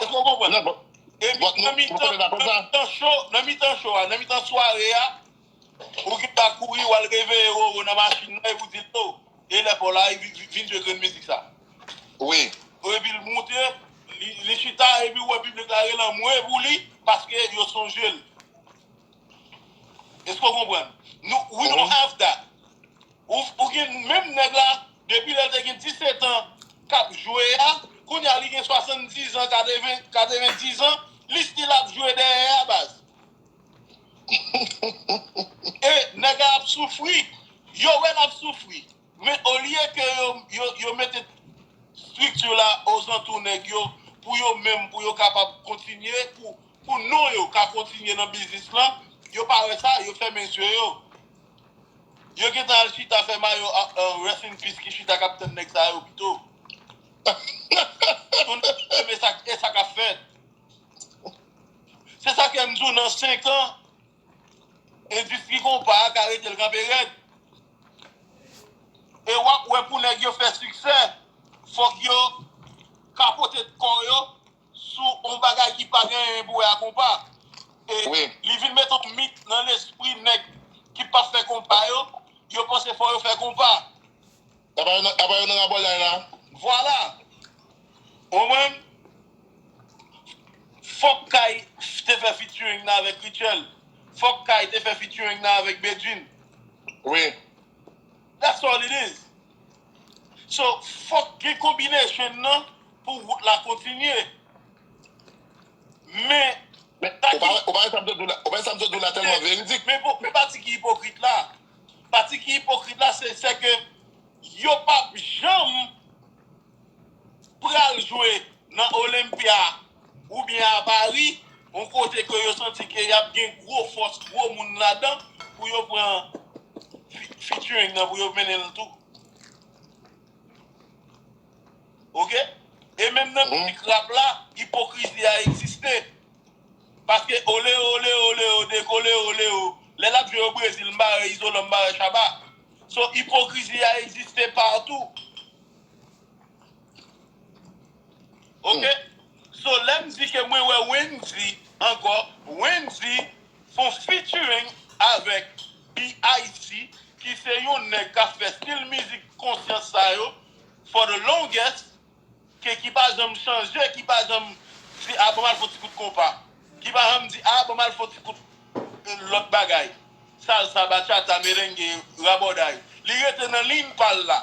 Èske w konprann? Non, bon. Epi Bon, nan nou, mitan, nou konprann sa. Nan mitan show, nan mitan show a, nan mitan sware a, ou gen dwa kouri, w al reveye Roro nan machin nan, epi w di l, "Oh, e lè pa w la, vin, vin, vin jwe grenn mizik sa." Wi. Epi l moute, li, li chita, epi w wè piblik la rele anmwe pou li, paske yo sonje l. Èske w konprann? Nou, we don't have that. Ou, ou gen menm nèg la, depi lè l te gen disèt an, k ap jwe a, kounye a li gen swasanndizan, katreven, katrevendizan, li still ap jwe dèyè a, baz. E nèg la ap soufri. Yo wè l ap soufri. Men olye ke yo, yo, yo mete estrikti la ozantou nèg yo, pou yo menm, pou yo kapab kontinye, pou, pou non yo ka kontinye nan biznis lan, Yo pa wè sa, yo fèmen zye yo. Yo gentan al chita fè mayo, a, a, rest in peace ki chita k ap tann nèg sa yo pito. E sa, e sa k ap fèt. Se sa ke m di w, nan senk an, endistri konpa a ka rete l kanpe rèd. E w ap wè pou nèg yo fè siksè, fòk yo kapote kò yo sou yon bagay ki pa gen anyen pou wè a konpa. E li vin mete yon mit nan lespri nèg ki p ap fè konpa yo, yo panse fò yo fè konpa. Apa yo nan, apa yo nan rabòlay la? Vwala. Ou konprann? Fòk Kay te fè featuring nan avèk Rituel. Fòk Kay te fè featuring nan avèk Bedjine. Wi. That's all it is. So, fòk gen combination nan pou wout la kontinye. Men, men, ou pa, ou pa wè sa m sot di w la, ou pa wè sa m sot di w la tèlman veridik. Men, men pati ki ipokrit la, pati ki ipokrit la, se, se ke yo p ap janm pral jwe nan Olympia oubyen a Paris, yon kote ke yo santi ke y ap gen gwo fòs, gwo moun ladan pou yo pran fi-, featuring nan, pou yo mennen l tou. Oke? E menm nan mizik rap la, ipokrizi a egziste. Paske oleo, oleo, oleo, dekole, oleo. Lè l ap jwe o Brezil, m pa wè Izolan, m pa wè Shabba. So, ipokrizi a egziste patou. Oke? So, lè m di ke mwen wè Wendy ankò, Wendy fè yon featuring avèk B I C, ki se yon nèg k ap fè stil mizik konsyans sa yo, for the longest, ke ki pa janm chanje, ki pa janm di, "A, ban m al fè yon ti kout konpa." Ki pa janm di, "A, ban m al fè yon ti kout, eh, lòt bagay. Salsa, bachata, merengue, rabòday." Li rete nan liy pa l la.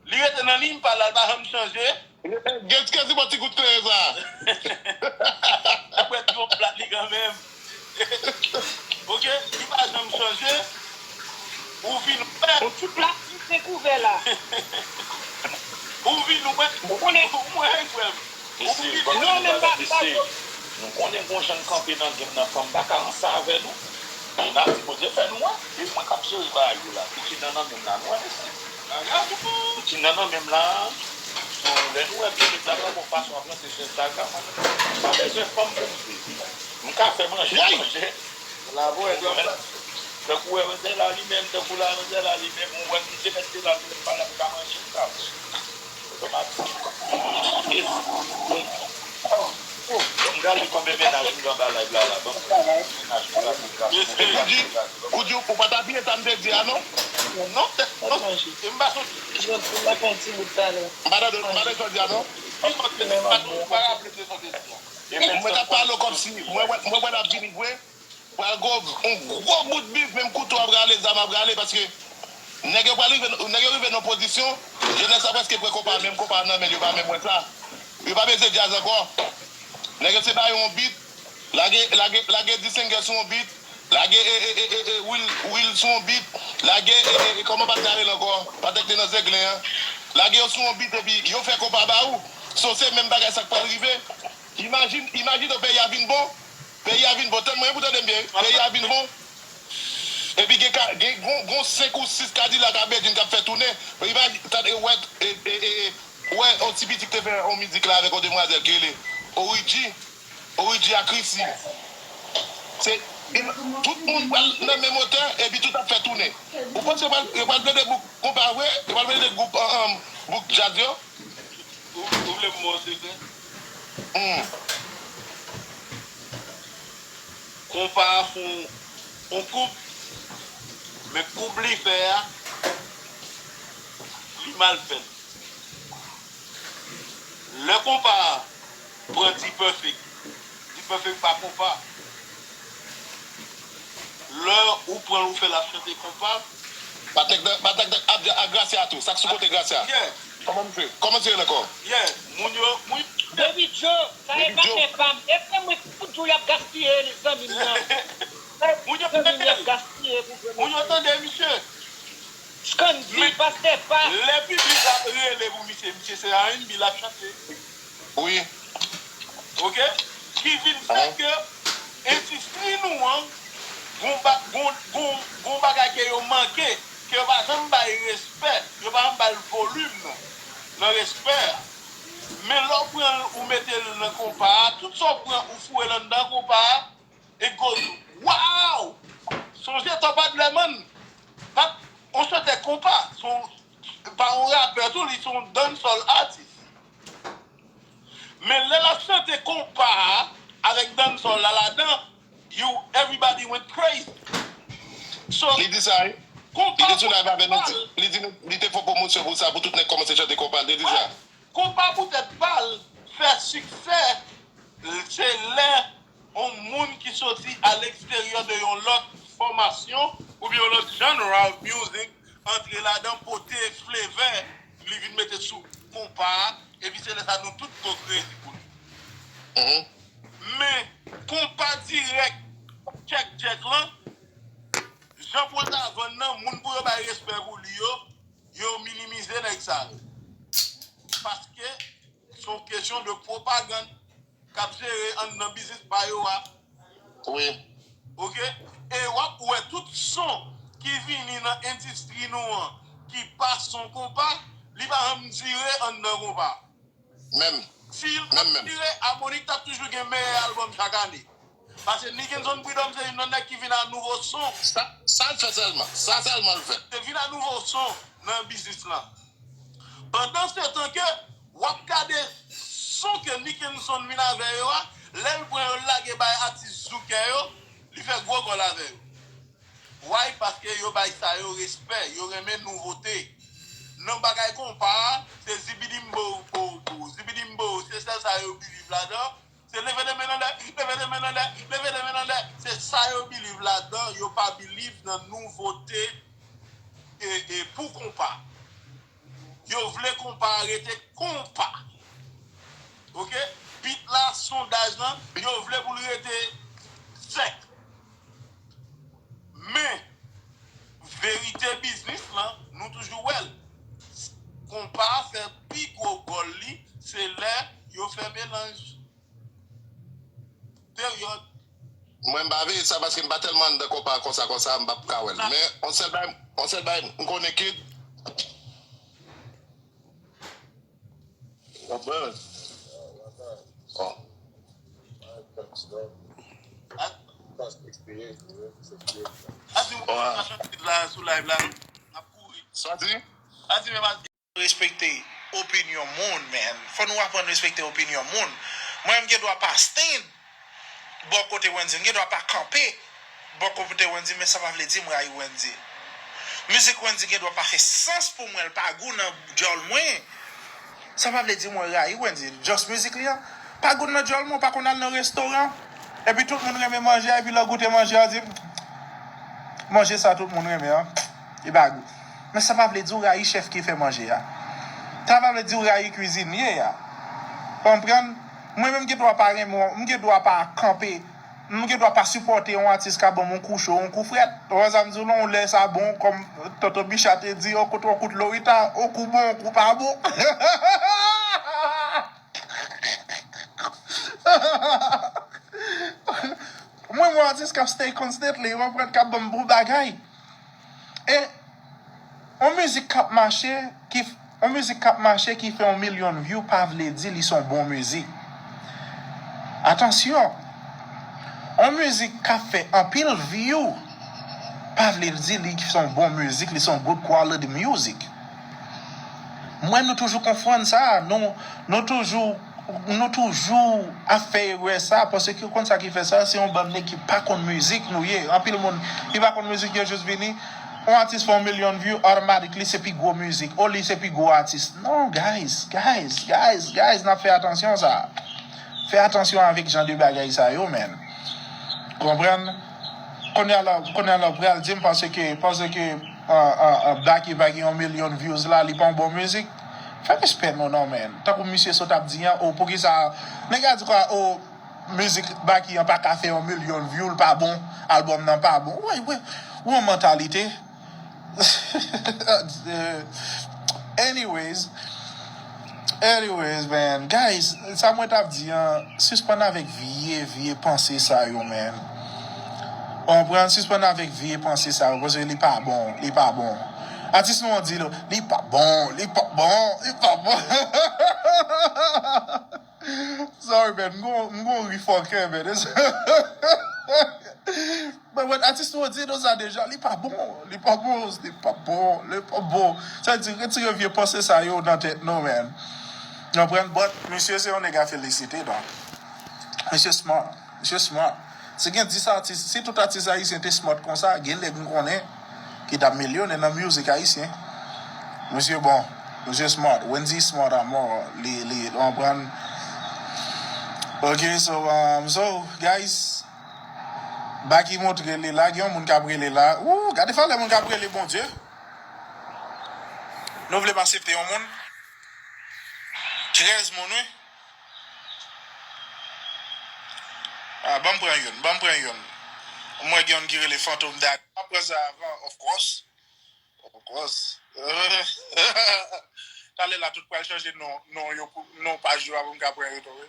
Li rete nan liy pa l la, li pa janm chanje. Gen ti kèzi bò ti kout kleren sa. Apre ti yon plat li kanmenm. Oke, li pa janm chanje. Ou vin wè. Yon ti plat ki te kouvè la. Ou vin wè. Ou konnen. Ou wè, frè m. Mesye, nou menm pa, pa, nou konnen gon jan n kanpe nan game nan, fanm pa ka ansanm avè nou. E n ap di Bondye fè nou wè. E mwen k ap jere bagay yo la. Pikin nan nan men m la, nou wè, mesye. Pikin nan nan men m la. So, lè nou wè bebe ta pran bon fason ap ranse sou Instagram, mwen, m pa bezwen fanm pou m viv. M ka fè manje, manje. Tankou wè mantèl la li menm, tankou la mantèl la li menm, ou wè misye mèt te la, li menm pa la, li ka manje, li ka manje. Otomatik. Yes. Bon. Oh, oh. Ban m gade konbyen mennaj m gen anba live la, la. Ban m konbyen mennaj m gade, gade. Ou di, ou di, ou pa t apiye sa m te di a, non? Non, non. E m pa soti. M pa tande, m pa tande sa w di a, non? Ou pa raple de sa w te di a. Mwen t ap pale w kòmsi, mwen wè, mwen wè l ap vini vre. Pral gwo, yon gwo bout bif, menm kouto ap rale, zam ap rale, paske nèg yo pral rive, nèg yo rive nan pozisyon, jenès la prèske pran konpa, menm konpa nan men l, yo pa menm wè sa. Yo pa bezwen djaz ankò. Nèg yo se ba yo yon bit, lage, lage, lage disengè sou yon bit, lage, e, e, e, e, e, wil, wil sou yon bit, lage, e, e, e, kòman Patnè rele ankò? Patnè ki te nan Zenglen an. Lage yo sou yon bit, epi yo fè konpa ba ou. So, se menm bagay sa k pral rive. Imajin, imajine w peyi a vin bon. Peyi a vin bon. Tann mwen pou tande m byen. Peyi a vin bon. Epi gen ka, gen gon, gon senk ou sis Kadilak a Bedjine k ap fè tounen. Imajine, tande, wè, e, e, e, e, wè, yon ti pitit te fè yon mizik la avèk yon demwazèl ki rele Origi. Origi ak Risi. Se, tout moun pral nan menm otè, epi tout ap fè tounen. Ou panse yo pral, yo pral plede bouk konpa vre? Yo pral plede gwoup, an, an, bouk djaz yo? Ou, ou vle m ba w sekrè? Hmm. Konpa a fè yon, yon koub, men koub li fè a, li mal fèt. Lè konpa a pran D-Perfect, D-Perfect pa konpa. Lè ou pran l, ou fè l ap chante konpa. Patnè k nan, patnè k nan ap, ak Gracia tou. Sa k sou kote Gracia? Yeah. Kòman misye, kòman misye rele ankò? Yeah. Moun yo, moun yo. Baby Joe, sa e patnè pa m. E se mwen ki pou di w y ap gaspiye zanmi m nan. Moun yo tande l. Moun yo tande misye. Scandy, pastè pa. Lè piblik la rele pou misye, misye se R and B l ap chante. Wi. Oke? Ki vin fè ke endistri nou an, Gon ba- gon- gon- gon bagay ke yo manke, ke yo pa janm bay respè, yo pa janm bay volim nan, nan respè a. Men lè w pran l, ou mete l nan konpa a, tout sa w pran, ou foure l anndan konpa a, it goes, wow! Sonje Top Adler, man, pa, on chantè konpa, se yon, pa yon rapè tou, li se yon dancehall artist. Men lè l ap chante konpa a avèk dancehall la ladan, you, everybody went crazy. So, Li di sa, wi. Li te sou live avè nou, li di nou, li te fè pwomosyon pou sa, pou tout nèg kòmanse chante konpa, li te di sa. Konpa poutèt pa l fè siksè, se lè yon moun ki soti a leksteryè de yon lòt fòmasyon oubyen yon lòt genre of music antre ladan, pote flavor, li vin mete sou konpa a, epi se lè sa nou tout go crazy pou li. Men konpa dirèk, tchèk tchèk lan, jan pou l ta vann nan, moun pou yo bay respè pou li yo, yo minimize nèg sa yo. Paske se yon kesyon de pwopagann k ap jere anndan biznis pa yo a. Wi. Oke? E w ap wè tout son ki vini nan endistri nou an, ki pa son konpa, li pa janm dire anndan konpa. Menm. Si l t ap dire, Harmonik t ap toujou gen meyè albòm chak ane. Paske Nickenson Prud'homme se youn nan nèg ki vin a nouvo son. Sa, sa l fè sèlman. Sa sèlman l fè. Te vin a nouvo son nan biznis lan. Pandan se tan ke w ap gade son ke Nickenson vin avè yo a, lè l pran yo l lage bay atis zoukè yo, li fè gwo gòl avè yo. Why? Paske yo bay sa yo respè, yo renmen nouvote. Nan bagay konpa a, se zibidimbo, bo, bo, zibidimbo, se sèl sa yo believe ladan. Se leve de men anlè, leve de men anlè, leve de men anlè. Se sa yo believe ladan, yo pa believe nan nouvote e, e pou konpa. Yo vle konpa a rete konpa. Oke? Beat la, sondaj lan, yo vle pou l rete sèk. Men, verite biznis lan, nou toujou wè l. Konpa a fè pi gwo gòl li, se lè yo fè melanj. Peryòd. Mwen m pa veye sa paske m pa tèlman anndan konpa konsa konsa, m p ap ka wè l. Men, yon sèl bagay, yon sèl bagay, m konnen ke. Konprann? Bon. Ati mwen pa chante la sou live la, m ap kouri. Sa di? Ati mwen pa respekte opinyon moun, man. Fò nou aprann respekte opinyon moun. Mwen, m gen dwa pa stand bò kote Wendyy, m gen dwa pa kanpe bò kote Wendyy, men sa pa vle di m rayi Wendyy. Mizik Wendyy gen dwa pa fè sans pou mwen, l pa gou nan djòl mwen. Sa pa vle di mwen rayi Wendyy. Just mizik li an pa gou nan djòl mwen, ou pa konn al nan restoran. Epi tout moun renmen manje a, epi lè w goute manje a, w di, manje sa tout moun renmen an, li pa gou. Men sa pa vle di w rayi chèf ki fè manje a. Sa pa vle di w rayi kwizinye a. Konprann? Mwen menm m gen dwa pa renmen, m gen dwa pa kanpe, m gen dwa pa sipòte yon atis k ap ban m yon kou cho, yon kou frèt. Ou wè sa m di w lan, yon lè sa bon, kòm Tonton Bicha te di, yon kout, yon kout Lorita, yon kou bon, yon kou pa bon. Mwen, mwen atis k ap stay constantly, ou konprann, k ap ban m bon bagay. E yon mizik k ap mache, ki f- yon mizik k ap mache ki fè yon milyon view pa vle di li se yon bon mizik. Atansyon! Yon mizik k ap fè anpil view pa vle di li se yon bon mizik, li se yon good quality music. Mwen, nou toujou konfonn sa, nou, nou toujou nou toujou ap fè erè sa, paske ou konn sa ki fè sa, se yon bann nèg ki pa konn mizik nou ye. Anpil moun ki pa konn mizik, yo jis vini, yon atis fè yon milyon view, automatically se pi gwo mizik. O, li se pi gwo atis. Non, guys, guys, guys, guys, n ap fè atansyon sa. Fè atansyon avèk jan de bagay sa yo, man. Konprann? Kounye a la, kounye a la, w pral di m paske, paske, ah, ah, ah, Baky pa gen yon milyon views la, li pa yon bon mizik. Fè respè nou non, man. Tankou misye sot ap di an, o, poukisa nèg la di kwa, o, mizik Baky an pa ka fè yon milyon view, l pa bon, albòm nan pa bon. Wè, wè, wè yon mantalite. Anyways, anyways, man, guys, sa mwen t ap di an, sispann avèk vye, vye panse sa yo, man. Konprann, sispann avèk vye panse sa yo, paske li pa bon, li pa bon. Atis nou an di, li pa bon, li pa bon, li pa bon. Sorry, man, m gon, m gon ri fòkè, man. But, but atis nou an di nou sa deja, li pa bon, li pa bon, li pa bon, li pa bon. Sa di, retire vye panse sa yo nan tèt nou, man. Konprann? But, misye se yon nèg a felisite, donk. Misye smart. Misye smart. Si gen dis atis, si tout atis ayisyen te smart konsa, gen nèg m konnen ki t ap milyonè nan music ayisyen. Misye bon. Misye smart. Wendy smart a mò. Li, li, ou konprann? Ok, so, um, so, guys, Baky montre li la, gen yon moun k ap rele la. Ooh, gade falè moun k ap rele, Bondye. Nou vle m aksepte yon moun? Trèz moun, wi. Ah, ban m pran youn, ban m pran youn. Mwen gen youn ki rele Fantom Dad. M ap pran sa avan, of course. Of course. Talè la, tout pral chanje non, non yo pou, non paj yo a pou m ka pran yo tou, wi.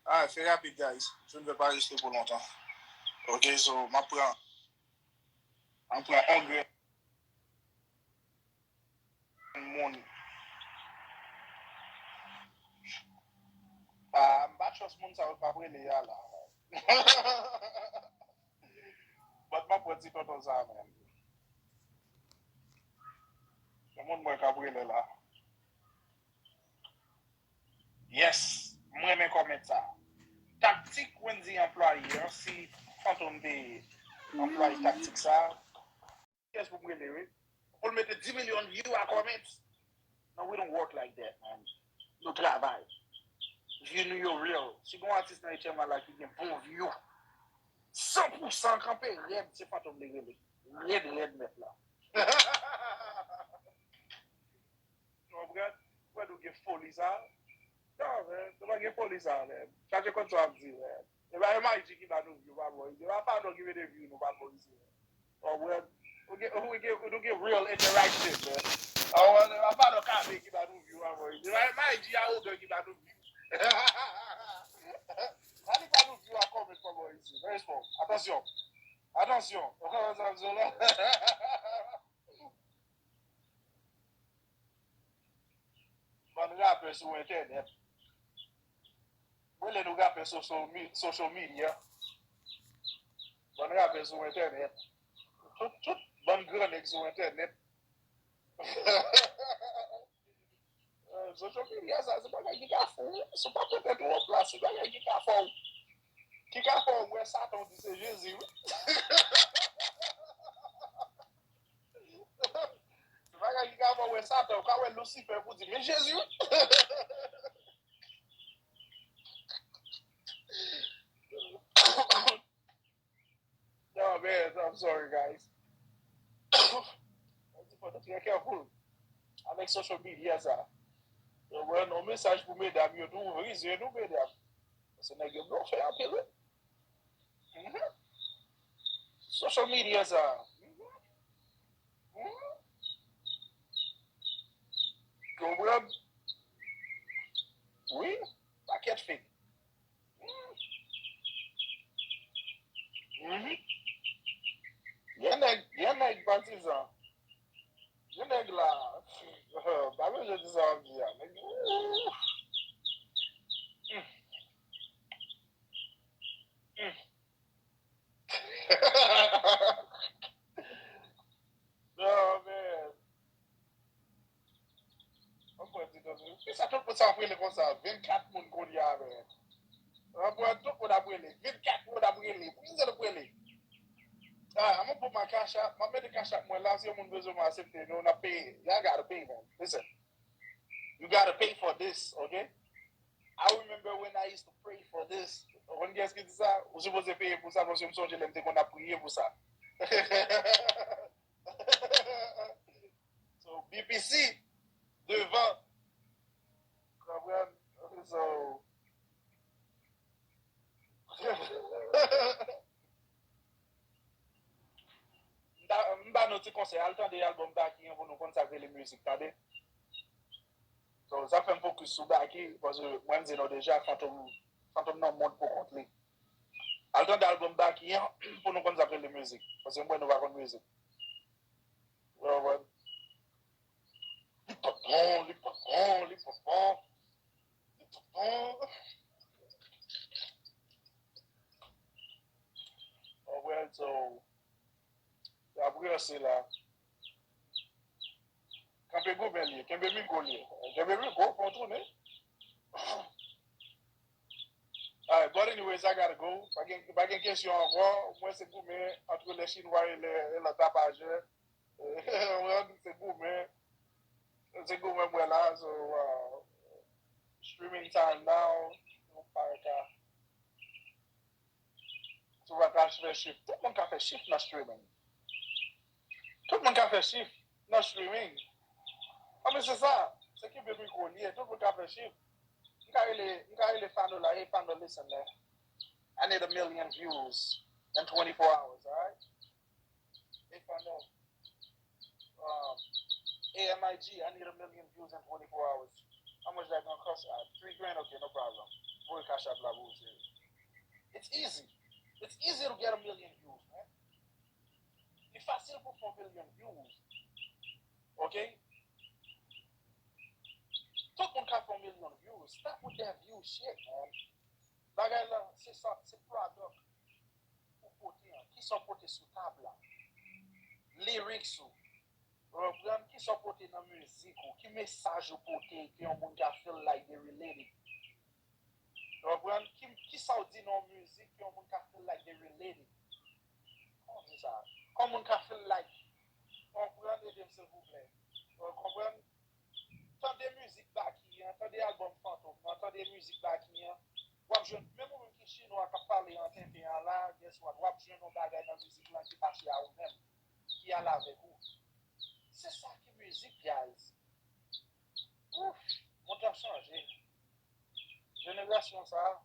Ah, fè rapid, guys. Je ne vais pas rester pour longtemps. Ok, so, m ap pran, m ap pran yon grenn moun. Ah, m pa trust moun sa yo k ap rele a la. But m ap pran ti tonton sa, man. Yon moun mwen k ap rele la. Yes, m renmen kòmèt sa. Taktik Wendy anplwaye an, si Fantom te anplwaye taktik sa, kiyès pou m rele, wi? Pou l mete dis milyon view a kòmèt? No, we don't work like that, man. Nou travay. View nou yo real. Si gon atis nan H M I la ki gen bon view, san pou san kanpe rèd, se Fantom li rele. Rèd, rèd nèt la. Ou konprann? Ou wè nou gen foli sa? Non, man, nou pa gen foli sa, man. Chache kont sa w ap di, man. E pa M I G ki ba nou view, pa bò isit. E pa Fadon ki mete view nou, pa bò isit, man. Ou konprann? Ou gen, ou gen, nou gen real interaction, man. Ou konprann? E pa Fadon Kabe ki ba nou view, pa bò isit. E pa M I G a Ogan ki ba nou view. Ann ba nou view a kòmèt, pa bò isit. Respon. Atansyon. Atansyon. Ou konprann sa m di w la? Bann rapè sou entènèt. Mwen rele nou rapè social, social media. Bann rapè sou entènèt. Tout, tout bann gran nèg sou entènèt. Euh, social media sa, se bagay ki ka fè w, se pa poutèt ou an plas, se bagay ki ka fè w, ki ka fè w wè Satan di se Jezi, wi. Se bagay ki ka fè w wè Satan, ou ka wè Lisifè pou di, men Jezi, wi. No, man, I'm sorry, guys. Mwen di fò nou trè careful avèk social media sa. Yo, mwen, yon mesaj pou medam yo tou, ouvri zye nou, medam. Paske nèg yo blofè anpil, wi. Mhm. Social media sa. Mhm. Mhm. Konprann? Wi, pakèt fake. Mhm. Gen nèg, gen nèg patizan. Gen nèg la. Pa bezwen di sa w ap di a. Nèg, ooh. Mm. Mm. Non, man. Mwen pran ti tande. Kisa tout moun sa ap rele konsa? Vennkat moun kounye a, man. Mwen pran tout moun ap rele. Vennkat moun ap rele. Poukisa n ap rele? Ah, I'm gonna put my Cash App. M ap mete Cash App mwen la. Si yon moun bezwen mwen aksepte nou, n ap peye. Y'all gotta pay, man. Listen. You gotta pay for this, okay? I remember when I used to pray for this. Ou konn kiyès ki di sa? Ou sipoze peye pou sa, paske m sonje lè m te konn ap priye pou sa. So, B P C, devan. Konprann? So, m ta, m ba nou ti konsèy, al tande album Baky an pou nou konn sa k rele mizik, tande. Sa fè m fokis sou Baky, paske mwen m di nou deja, Fantom, Fantom nan mond pou kont li. Al tande album Baky an pou nou konn sa k rele mizik. Paske m wè nou pa konn mizik. Ou konprann? Li pa bon, li pa bon, li pa bon. Li pa bon. Ou konprann? So, y ap ranse la. Kanpe goumen li ye, kenbe mikwo li ye. Kenbe mikwo, fè w tounen. Alright, but anyways, I gotta go. Pa gen, pa gen kesyon ankò. Mwen se goumen entre les Chinois et les, et les Tapajè. Se goumen. Se goumen mwen la. So, uh, streaming time now. Nou pa ka. Si w pa ka fè chif, tout moun ka fè chif nan streaming. Tout moun ka fè chif nan streaming. Anben, se sa. Se kenbe mikwo li ye, tout moun ka fè chif. M ka rele, m ka rele Fano la, hey Fano, listen man. I need a million views in twenty-four hours, alright? Hey Fano, um, A M I G, I need a million views in twenty-four hours. How much that gonna cost? Uh, three grand? Okay, no problem. Voye Cash App la pou ou, se. It's easy. It's easy to get a million views, man. Li fasil pou fè yon million views. Okay? Tout moun ka fè yon million views. Stop with that view shit, man. Bagay la, se sa, se product ou pote an. Kisa w pote sou tab la? Lyrics ou. Ou konprann? Kisa w pote nan mizik ou? Ki mesaj ou pote ke yon moun ka feel like they related? Ou konprann? Ki, kisa w di nan yon mizik ke yon moun ka feel like they related? Kòman w di sa? Kòman moun ka feel like? Ou konprann? Ede m silvouplè. Ou konprann? Tande mizik Baky an, tande album Fantom nan, tande mizik Baky an. W ap jwenn, menm ou menm ki chinwa k ap pale an tenten an la, guess what? W ap jwenn yon bagay nan mizik lan ki mache a ou menm, ki ale avèk ou. Se sa ki mizik, guys. Ouf, mond lan chanje. Jenerasyon sa a,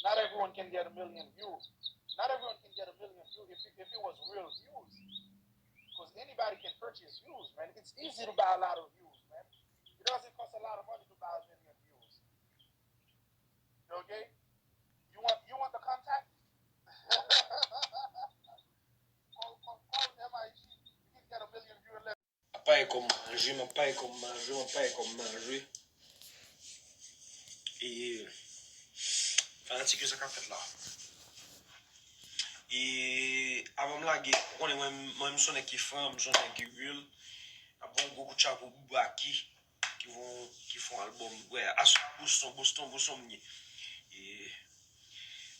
not everyone can get a million views. Not everyone can get a million views if it, if it was real views. Because anybody can purchase views, man. It's easy to buy a lot of views, man. It doesn't cost a lot of money to buy a million views. Okay? You want, you want the contact? Call, call, call M I G. You can get a million views. M ap pale kòm manje, m ap pale kòm manje, m ap pale kòm manje. E fanatik yo, sa k ap fèt la? E avan m lage, ou konnen mwen, mwen m se yon nèg ki fran, m se yon nèg ki real. M ap ba yon gwo kout chapo pou Baky ki fon, ki fon albòm. Wè, aswè a Boston, Boston, Boston m ye. E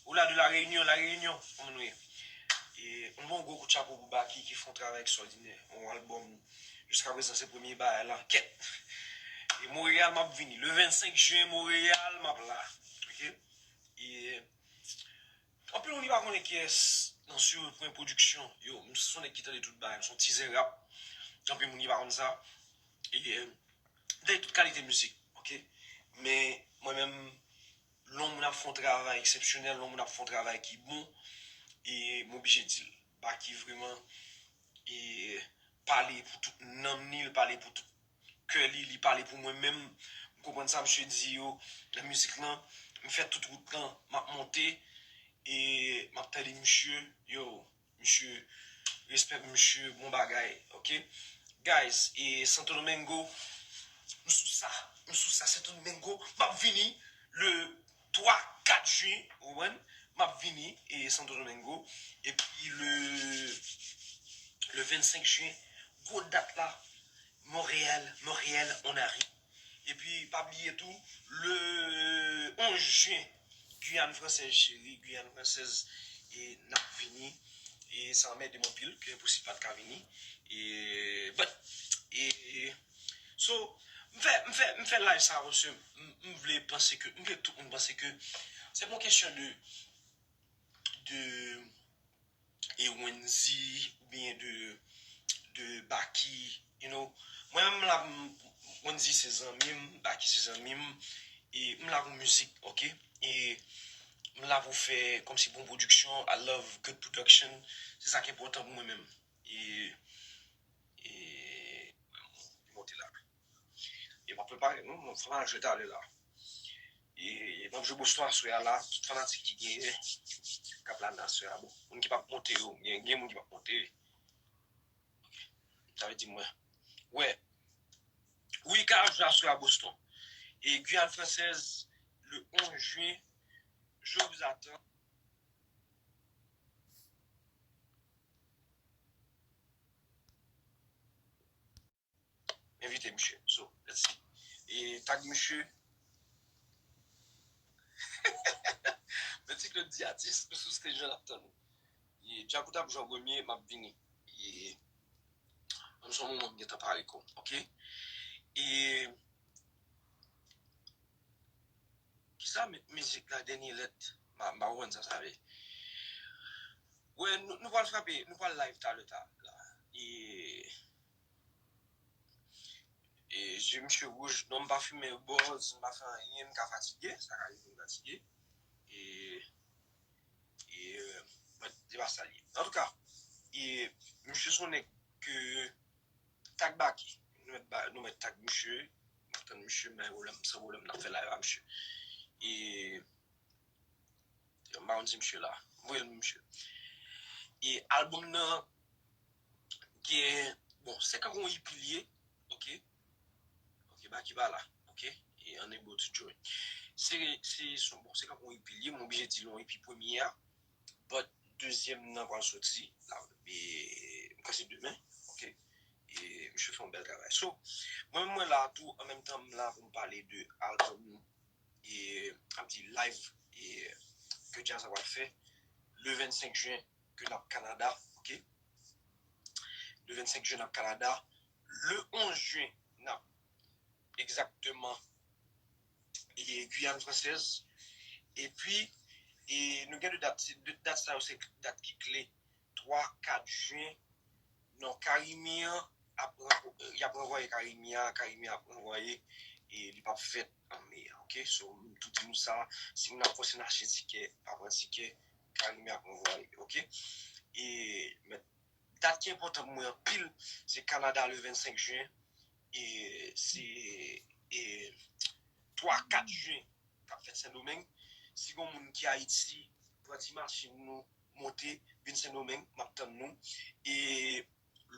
au-delà de La Réunion, La Réunion, kòman nou ye? E m ba yon gwo kout chapo pou Baky ki fon travay ekstwòdinè. Yon albòm, jiska prezan se premye bagay la. Kèt! E Montréal, m ap vini. Le vennsenk jen, Montréal, m ap la. Ok? E anpil moun ki pa konnen kiyès nan Surpren Production. Yo, m se yon nèg ki tande tout bagay. M se yon ti zen rap. Anpil moun ki pa konn sa. E, m tande tout kalite mizik, ok? Men, mwen menm, lè yon moun ap fè yon travay eksepsyonèl, lè yon moun ap fè yon travay ki bon, e m oblije di l. Baky vrèman, e pale pou tout nanm ni, l pale pou tout kè li, li pale pou mwen menm. M konprann sa misye di yo nan mizik lan. M fè tout wout lan, m ap monte, e m ap tande misye, yo, misye, respè pou misye, bon bagay, ok? Guys, e Santo Domingo, m sou sa, m sou sa, Santo Domingo, m ap vini le twa, kat jen, ou konprann? M ap vini, e Santo Domingo, epi le, le vennsenk jen, gwo dat la, Montréal, Montréal, on arrive. Epi, pa bliye tou, le onz jen, Guyane Française cheri, Guyane Française, e n ap vini. E sa anmède m anpil, ke enposib pa t ka vini. E, but, e, e, so, m fè, m fè, m fè live sa, paske m, m vle panse ke, m vle tout moun panse ke se pa yon kesyon de, de, e Wendy oubyen de, de Baky, you know. Mwen menm m la, m, Wendy se zanmi m, Baky se zanmi m, e m la pou mizik, ok? E m la pou fè kòmsi bon pwodiksyon, I love good production, se sa k enpòtan pou mwen menm. E, e, bon, la. E m ap prepare nou, m ap fè manje talè la. E m ap jwe Boston aswè a la, tout fanatik ki genyen, k ap la nan aswè a. Bon, moun ki p ap monte yo, gen, gen moun ki p ap monte. Sa vle di mwen. Wè. Wi, ka ap jwe aswè a Boston. E Guyane Française, le onze juin, je vous attends. Envite misye. So, let's see. E tag misye. Petit Claude di atis, nou sou stage la, n ap tann ou. E Djakout ap jwe an premye, m ap vini. E, ban m son moman m gentan pare kò m, oke? E, kisa mi-, mizik la, dènye lèt? M pa, m pa konprann sa sa vle. Wè, nou, nou pral frape, nou pral live talè ta la. E, e, je misye wouj, non, m pa fimen bòz, m pa fè anyen, m ka fatige, sa ka rive m fatige. E, e, mwen, se pa sa l ye. Antouka, e, misye se yon nèg ke tag Baky. Nou mèt ba-, nou mèt tag misye. M ap tann misye, men pwoblèm, san pwoblèm, n ap fè live a misye. E, m pa konn si misye la. Voye l misye. E albòm nan gen, bon, se kankou yon E P li ye. Oke. Oke, Baky pa la. Oke. E Unable to Join. Se, se, se, bon, se kankou yon E P li ye, m oblije di l yon E P premye a. But dezyèm nan pral soti la, e, m kwè se demen, oke. E misye fè yon bèl travay. So, mwen menm mwen la tou, an menm tan m la pou m pale de albòm, e, ap di live, e, ke Djazz a pral fè le vennsenk jen ke n ap Kanada, oke. Le vennsenk jen n ap Kanada, le onz jen n ap egzakteman e Guyane Française. Epi, e nou gen de dat, se de dat sa yo se dat ki kle. Twa, kat jen, non, Carimi an ap ranvo-, y ap ranvwaye Carimi an, Carimi an ap ranvwaye, e li p ap fèt an me a, oke? So, m tou di nou sa, si moun ap fòse n achte tikè, pa pran tikè, Carimi ap ranvwaye, oke? E, men, dat ki enpòtan pou mwen anpil, se Kanada le vennsenk jen, e se, e, twa, kat jen k ap fèt Sendomeng. Si gon moun ki Ayiti, pran ti machin nou, monte, vin Sendomeng, m ap tann nou. E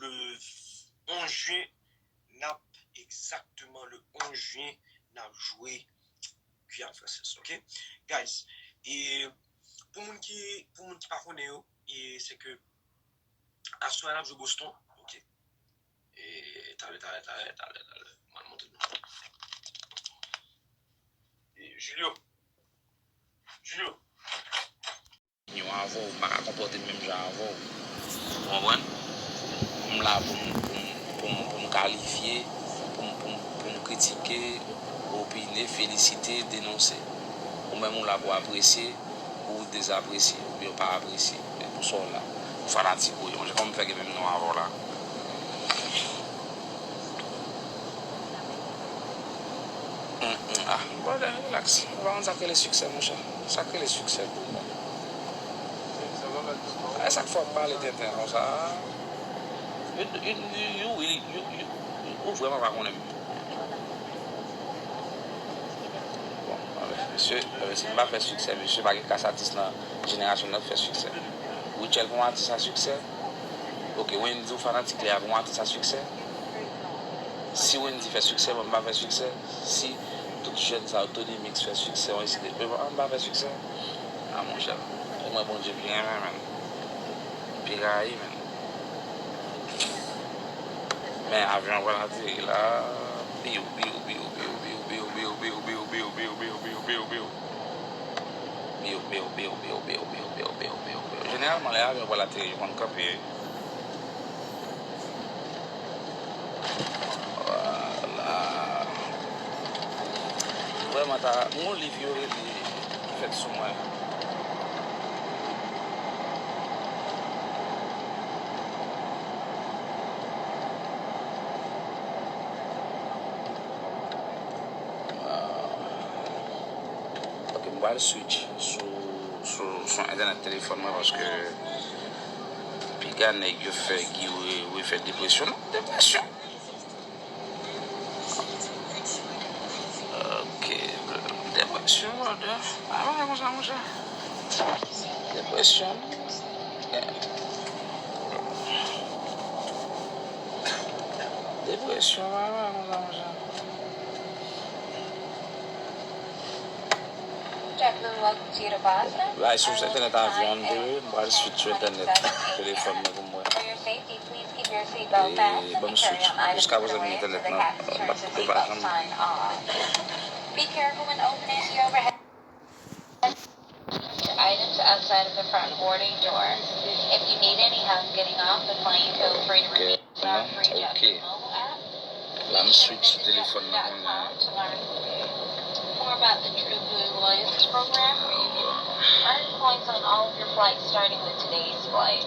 le onz jen, n ap, egzakteman le onz jen, n ap jwe Guyane Française, oke? Guys, e pou moun ki, pou moun ki pa konnen yo, e se ke aswè a n ap jwe Boston, oke? E talè, talè, talè, talè, talè. Mwen montre nou. E Julio. Julio. Yon avè w, m pa ka konpòte m menm jan avè w. Ou konprann? M la pou m, pou m, pou m, pou m kalifye, pou m, pou m, pou m kritike, opine, felisite, denonse. Ou menm ou la pou apresye, ou dezapresye, oubyen ou pa apresye. Men pou sa w la. Ou fanatik ou ye. Monchè, kòman m fè gen menm non avè w la? Hum, hum, ah, brother, relax. Ou pa konn sa k rele siksè, monchè. Sa k rele siksè pou ou menm? E sa k fè w ap pale tenten konsa? You, you, you, you really, you, you, you, ou vrèman pa konnen m. Bon, anben, mesye, anben, si m pa fè siksè, mesye, pa gen kas atis nan jenerasyon nan k fè siksè. Rutshelle pa yon atis a siksè. Oke, Wendy, ou fanatik li a, pa yon atis a siksè. Si Wendy fè siksè, mwen m pa fè siksè. Si tout jèn sa yo, Tony Mix fè siksè, yon isi de, mwen m pa fè siksè. A monchè, pou mwen Bondye pi renmen, menn. Pi rayi, menn. Men avyon an pral ateri la. Biw, biw, biw. Biw, biw, biw. Jeneralman, lè avyon pral ateri, yo konn kanpe. Vwala. Vrèman, ta, gon liv yo rele ki fèt sou mwen. Ah. Ok, m pral switch sou, sou, sou entènèt telefòn mwen paske piga nèg yo fè Guy re-, refè depresyon. Non, depresyon. Depresyon, brother. Pa pale konsa, monchè. Depresyon. Depresyon, pa pale konsa, monchè. Bay sou entènèt avyon an, m pral switch sou entènèt telefòn mwen pou m wè. E, ban m switch. Jiska prezan, m gen entènèt nan, m pa, m pa janm. Be careful when opening the overhead items outside of the front boarding door. If you need any help getting off the plane, feel free to repeat. Ok, non, ok. La m switch sou telefòn nan kounye a. More about the TrueBlue loyalty program, where you can earn points on all of your flights starting with today's flight.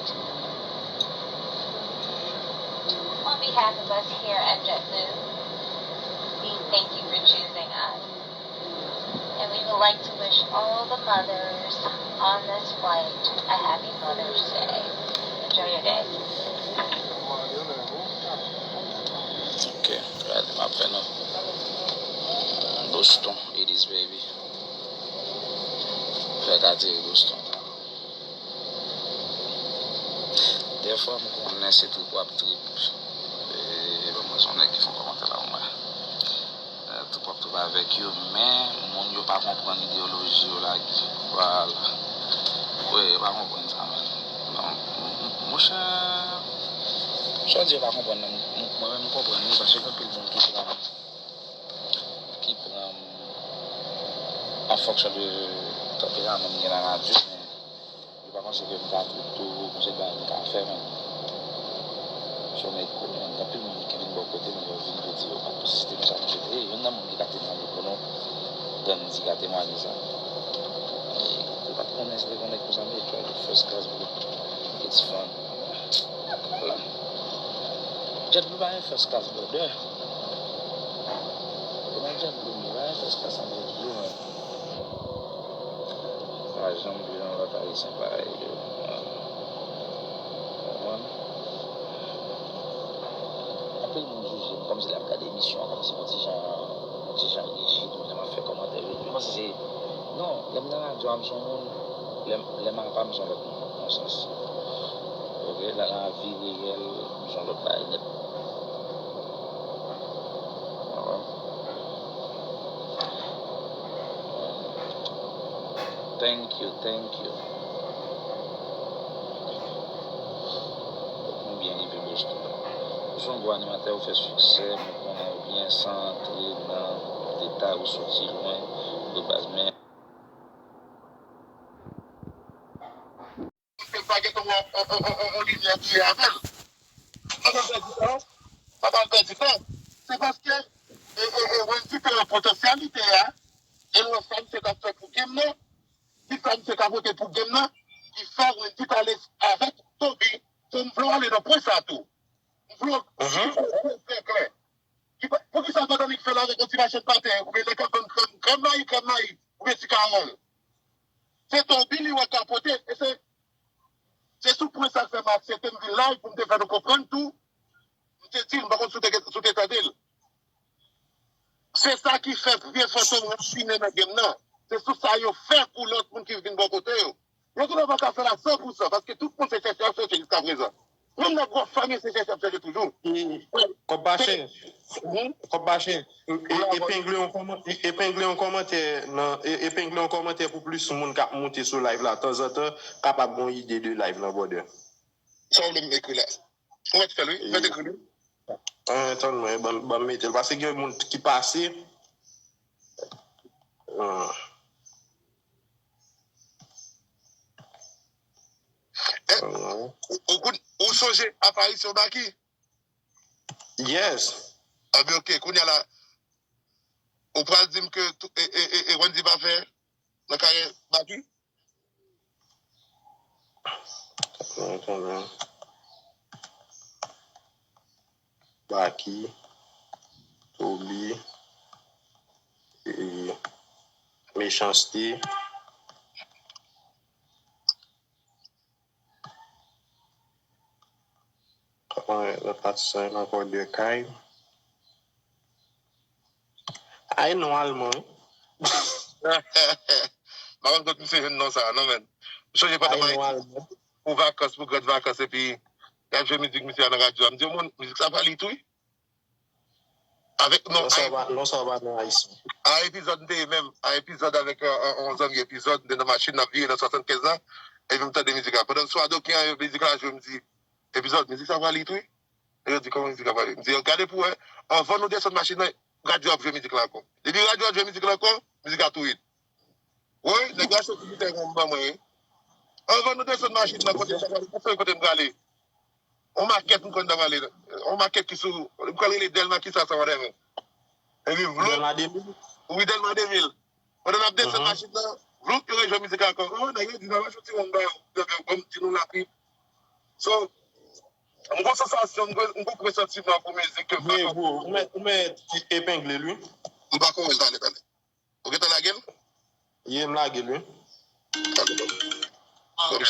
On behalf of us here at JetBlue, we thank you for choosing us. And we would like to wish all the mothers on this flight a happy Mother's Day. Enjoy your day. Ok, gade, m ap fè nou. Boston, it is, baby. Fèk ateri Boston. Dèfwa, m konnen se trip w ap trip. E, ban mwen se yon nèg ki fè yon kòmantè la pou mwen. Eh, tout w ap twouve avèk yo, men moun yo pa konprann ideyoloji yo la, ki, vwala. Wi, yo pa konprann sa, men. Non, m, m, monchè, sa w di yo pa konprann nan, m, mwen menm m konprann li, paske gen anpil moun ki pran, ki pran an fonksyon de tanperaman m gen nan radyo, men yo pa panse ke m ka trip tou, konse bagay m ka fè, men. Fò m ede kòmè, gen anpil moun ki vin bò kote m, yo vin, yo di yo pa t pou sistèm sa, monchè. E, youn nan moun ki ka temwaye pou nou, Gandhi ka temwaye sa. E, yo pa t konnen se te yon nèg konsa, men try to first class, bro. It's fun. Vwala. JetBlue pa gen first class, brother. Ou nan JetBlue, men pa gen first class an JetBlue, man. Pa janm vle yon lòt Ayisyen parèy yo. Konprann? Anpil moun jije m kòmsi lè m ap gade emisyon an, kòmsi yon ti jan, yon ti jan rijid, ou lè m ap fè kòmantè yo. Yo panse se, non, lè m nan radyo a, m se yon moun, lè m, lè m apa, m se yon lòt moun, nan yon sans. Ok, nan lavi reyèl, m se yon lòt bagay nèt. Thank you, thank you. Ou byen rive, Boston. Jan gwo animatè yo fè siksè, mwen konnen w byen, san antre nan detay, ou soti lwen, de baz, men. Ke l pa gentan wè on, on, on, on, on limyè ki ye avè l. Sa pa pèdi tan. Sa pa pèdi tan. Se paske, e, e, e, Wendy te wè potansyalite a, e l wè sa misye ka fè pou game nan, ki sa misye ka pote pou game nan, ki fè Wendy t ale avèk Toby. So, m vle w ale nan pwen sa tou. M vle w trè, trè klè. Ki pa, poukisa l pa t annik fè l avèk yon ti machin atè, oubyen nèg k ap vann krèm, krèm mayi, krèm mayi, oubyen ti kawòl? Se Toby li wè ka pote, e se, se sou pwen sa k fè m aksepte m vin live pou m te fè nou konprann tou. M te di l, m pa konn si w te, si w te tande l. Se sa ki fè vye fantom rafine nan game nan. Se sou sa yo fè kou lòt moun ki vin bò kote yo. Yo genlè pa ka fè l a san pou san, paske tout moun se chèche y ap chèche jiska prezan. Menm nan gwo fanmi se chèche y ap chèche toujou. Kòb mache. Kòb mache. E, epengle yon kòman-, e, epengle yon kòmantè nan, e, epengle yon kòmantè pou plis moun k ap moute sou live la tanzantan, kapab gen yon ide de live nan, brother. Sa w vle m ekri la? Ou mèt fè l, wi. Mèt ekri l, wi. An, tann mwen, ban, ban m mete l. Paske gen moun ki pase. Ah. Eh, ou, ou, ou sonje aparisyon Baky? Yes. Anben, ok, kounye a la, ou pral di m ke tou, e, e, e, e Wendy pa fè nan karyè Baky? Mwen konnen. Baky, Toby, e, Mechanste. Kòman lòt atis lan ankò, Durkheim? Ay non, alman, wi. M pa konn kot misye jwenn non sa a, non, men. M sonje pandan m Ayiti pou vakans, pou gran vakans, epi y ap jwe mizik misye a nan radyo a. M di, "Yo, moun, mizik sa pa li tou, wi." Avèk non, non sa pa, non sa pa nan Ayisyen. A epizòd m te ye menm, a epizòd avèk yon zanmi epizòd, m te nan machin, n ap vire nan swasannkenz la, epi m tande mizik la. Pandan m sou adoken an, mizik la jwe, m di, "Epizòd, mizik sa pa li tou, wi." Yo di, "Kòman mizik la pa li?" M di, "Gade pou wè, anvan nou desann machin nan, radyo ap jwe mizik la ankò." Depi radyo ap jwe mizik la ankò, mizik la tou red. Wi, nèg la soti bouton ban mwen, wi. Anvan nou desann machin nan, kote sa pral, kote m prale. On makèt m konn ta prale. On makèt ki sou, m konn rele Dèlma ki sa sa whatever. Epi vlou. Dèlma de mil? Wi, Dèlma de mil. Pandan n ap desann machin nan, vlou, yo rejwe mizik la ankò. Oh, nèg yo di nan machin ti wonn ba yo. Bon, di nou la pi. So, m gon sansasyon, m gon, m gon presantiman pou mizik ke m pa konn. Ou mèt, ou mèt epengle l, wi. M pa konn wè l, tande, tande. Ou gentan lage l? Ye, m lage l, wi. Tande, tande. Ah, ok.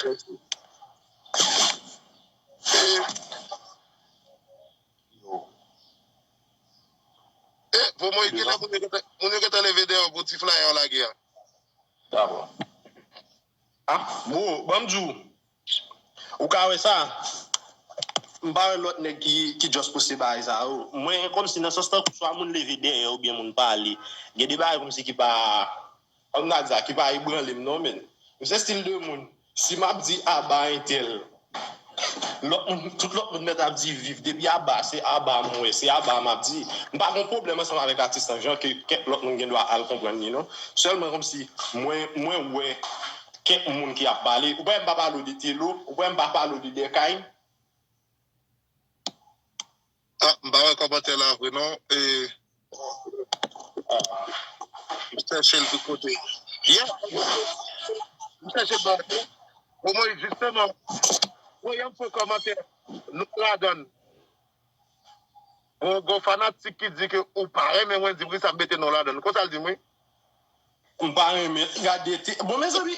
E, e, pou mwen, genlè moun yo gentan, moun yo gentan leve dèyè w pou ti flyer w lage a. Dakò. Ah, bro, ban m di w. Ou ka wè sa. M pa wè lòt nèg ki, ki just poste bagay sa yo. Mwen, kòmsi nan sans tankou swa moun leve dèyè oubyen moun pale. Gen de bagay kòmsi ki pa, kòm n a di sa, ki pa ebranle m non, men. M se stil de moun, si m ap di aba entèl, lòt moun, tout lòt moun mèt ap di viv. Depi aba, se aba m wè, se aba m ap di. M pa gon pwoblèm ansanm avèk atis lan, jan ke kèk lòt moun gen dwa al konprann li non. Sèlman kòmsi mwen, mwen wè kèk moun ki ap pale. Ou pa wè m pa pale w de Telo, ou pa wè m pa pale w de Dèkay. Ah, m pa wè kòmantè la vre non. E, ah, m chèche l tout kote. Yeah. M chèche l ba w. Bon, mwen, jisteman, mwen, yon fo kòmantè. Nou ladann. Bon, gon fanatik ki di ke ou pa renmen Wendy, poukisa m mete non ladann? Konsa l di m, wi. M pa renmen gade te. Bon, mezanmi.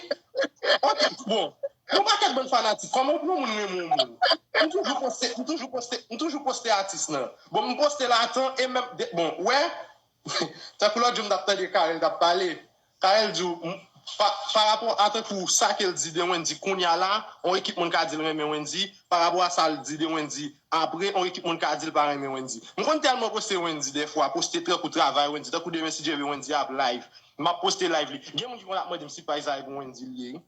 Ok, bon. Yon pakèt bann fanatik. Kòman yon moun renmen yon moun? M toujou poste, m toujou poste, m toujou poste atis lan. Bon, m poste l atan e menm, de, bon, wè. Tankou lòt jou m t ap tande Carel t ap pale. Carel di w, m, pa, pa rapò a tankou sa ke l di de Wendy kounye a la, yon ekip moun ka di l renmen Wendy, pa rapò a sa l di de Wendy apre, yon ekip moun ka di l pa renmen Wendy. M konn tèlman poste Wendy dèfwa, poste tankou travay Wendy, tankou demen si Dye vle Wendy ap live, m ap poste live li. Gen moun ki konn ap mande m si paj sa e pou Wendy l ye, wi.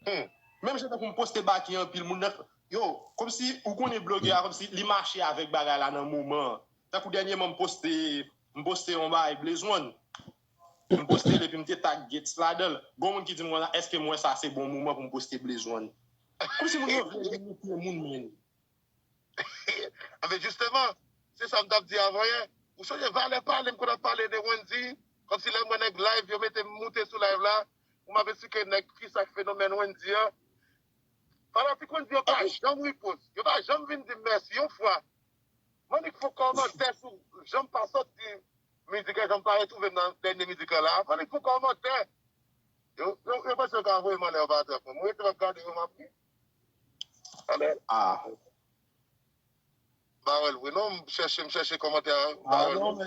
Hmm. Menm jan tankou m poste Baky anpil, moun nan, yo, kòmsi ou konnen blogè a, kòmsi li mache avèk bagay la nan moman an. Tankou dènyèman m poste, m poste yon bagay Blaze One. M poste l epi m te tag Gates ladan l. Gon moun ki di m konsa, èske m wè sa se bon moman pou m poste Blaze One? Kòmsi moun yo vle vin moute moun, men. Anben, jisteman, se sa m t ap di avan yè. Ou sonje valè pale m konn ap pale de Wendy, kòmsi lè m wè nèg live, yo mete m moute sou live la, pou m ap esplike nèg kisa k fenomèn Wendy an. Fanatik Wendy yo pa janm ripos, yo pa janm vin di m mèsi yon fwa. Mwen annik fon kòmantè sou jan m pa sot di mizik la, jan m pa retwouve m nan dènye mizik la la. Mwen annik fon kòmantè. Yo, yo, yo panse yo ka voye m anlè yo pa trap mwen. Mwen rete m ap gade yo, m ap ri. Anlè. Ah. M pa wè l vre non, m chèche, m chèche kòmantè a, m pa wè l non.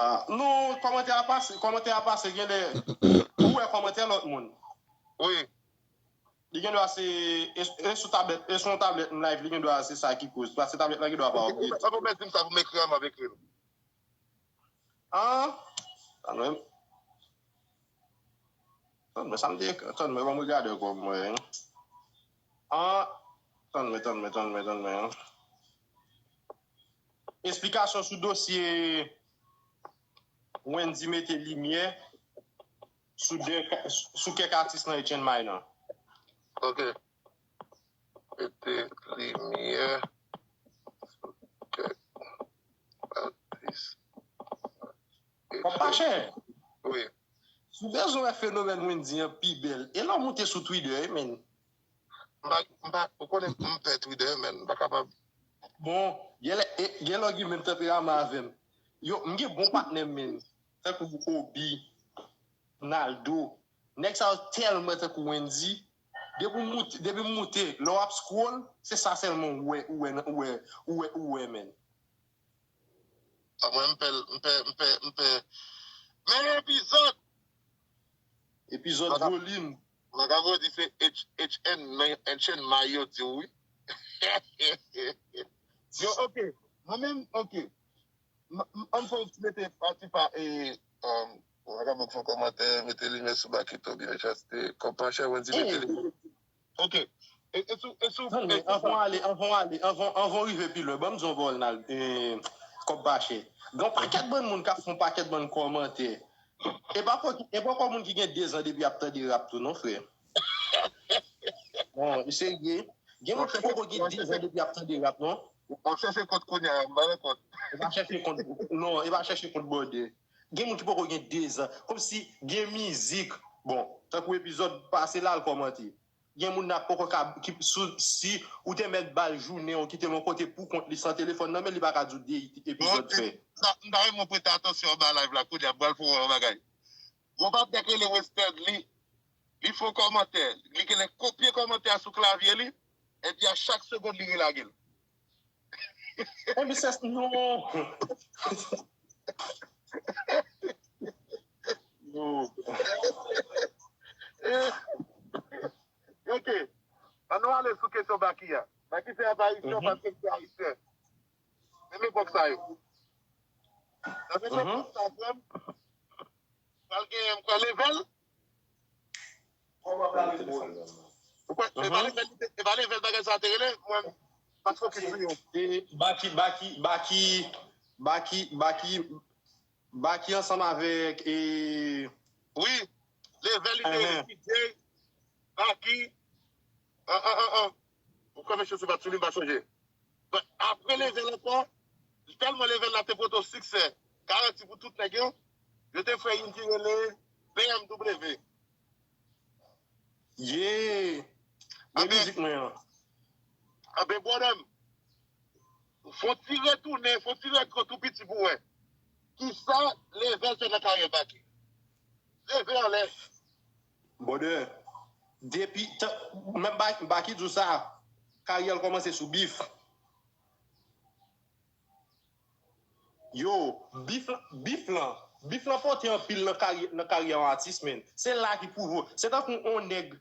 Ah, non, kòmantè a pase, kòmantè a pase, genlè, ou wè kòmantè lòt moun. Wi. Li gen dwa se, e, e sou tablèt, e sou yon tablèt m live, li gen dwa se sa ki koz. Paske tablèt la gen dwa pa update. Sa pou mèt di m sa pou m ekri a, m ap ekri l. Ah, tann mwen. Tann mwen, sa m te ekri, tann mwen, ban m regade ankò mwen. Ah, tann mwen, tann mwen, tann mwen, tann mwen. Esplikasyon sou dosye Wendy mete limyè sou de, sou kèk atis nan H N M I nan. Ok. Mete limyè sou kèk atis. Kòb pa chè. Wi. Si w bezwen wè fenomèn Wendy an pi bèl, e lè w moute sou Twitter, wi, men. M pa, m pa, ou konnen m pè Twitter, men m pa kapab. Bon, gen lè, e, gen lè w gen menm tanperaman avè m. Yo, m gen bon patnè m, men. Tankou Obi, Naldo. Nèg sa yo tèlman tankou Wendy. Depi w moute, depi w moute, lè w ap scroll, se sa sèlman ou wè, ou wè, ou wè, ou wè, ou wè, men. A mwen, m pè, m pè, m pè, m pè, Men epizòd. Epizòd volim. Makambo di se H N, H N may yo di w wi. Yo, ok. Mwen menm, ok. M- m- An fè yon ti mete pati pa e um, Makambo fè kòmantè, mete limyè sou Bakito, byen chaste. Kòm pa chè, Wendy mete limyè. Ok. E, e sou, e sou, Tann, e men sou anvan sa. Ale, anvan ale, anvan, anvan w rive pi lwen, ban m di yon bagay, Nal, e, kòb pa chè. Gen yon pakèt bann moun k ap fè yon pakèt bann kòmantè. E pa kò, e pa kò moun ki gen dezan depi ap tande rap tou, non, frè. Non, e serye. Gen moun ki poko gen dezan depi ap tande rap, non. Ou ap chèche kont kounye a, m pa nan kont. E pa chèche kont, non, e pa chèche kont bòdè. Gen moun ki poko gen dezan. Kòmsi gen mizik. Bon, tankou epizòd pase la, l kòmante. Gen moun nan poko ka, ki, sou, si ou te mèt ba l jounen, ou kite l yon kote pou kont li san telefòn nan, men li pa ka di w de epizòd fè. M ta renmen prete atansyon anba live la, kounye a, m pral fè yon bagay. Gon patnè k rele Western, li, li fè yon kòmantè, li genlè kopye kòmantè a sou klavye li, epi a chak segonn li relage l. Enben, se, non. Non. Ok. Ann nou ale sou kesyon Baky a. Baky fè aparisyon paske l se ayisyen. Menm epòk sa yo. Nan menm epòk sa, frè m, pral genyen m kwè Level. Ou kwè, e pa Level, e pa Level bagay sa te rele? Mwen, m pa t fokis sou yo. E Baky, Baky, Baky, Baky, Baky, Baky ansanm avèk e Wi, Level li te rele D J, Baky, an, an, an, an. Ou kwè mesye se pa t sou li, m pa sonje. But apre Level ankò, tèlman Level la te pote yon siksè, garanti pou tout nèg yo, yo te fè youn ki rele B M W. Yeah! Men mizik mwen an. Anben, bwòdè m, fon ti retounen, fon ti retwo tou piti pou wè. Kisa Level fè nan karyè Baky? Leve anlè. Bwòdè, depi, menm Baky di w sa, karyè l kòmanse sou bif. Yo, bif, bif lan, bif lan pote anpil nan karyè, nan karyè yon atis, men. Se la ki pwouve w. Se tankou yon nèg,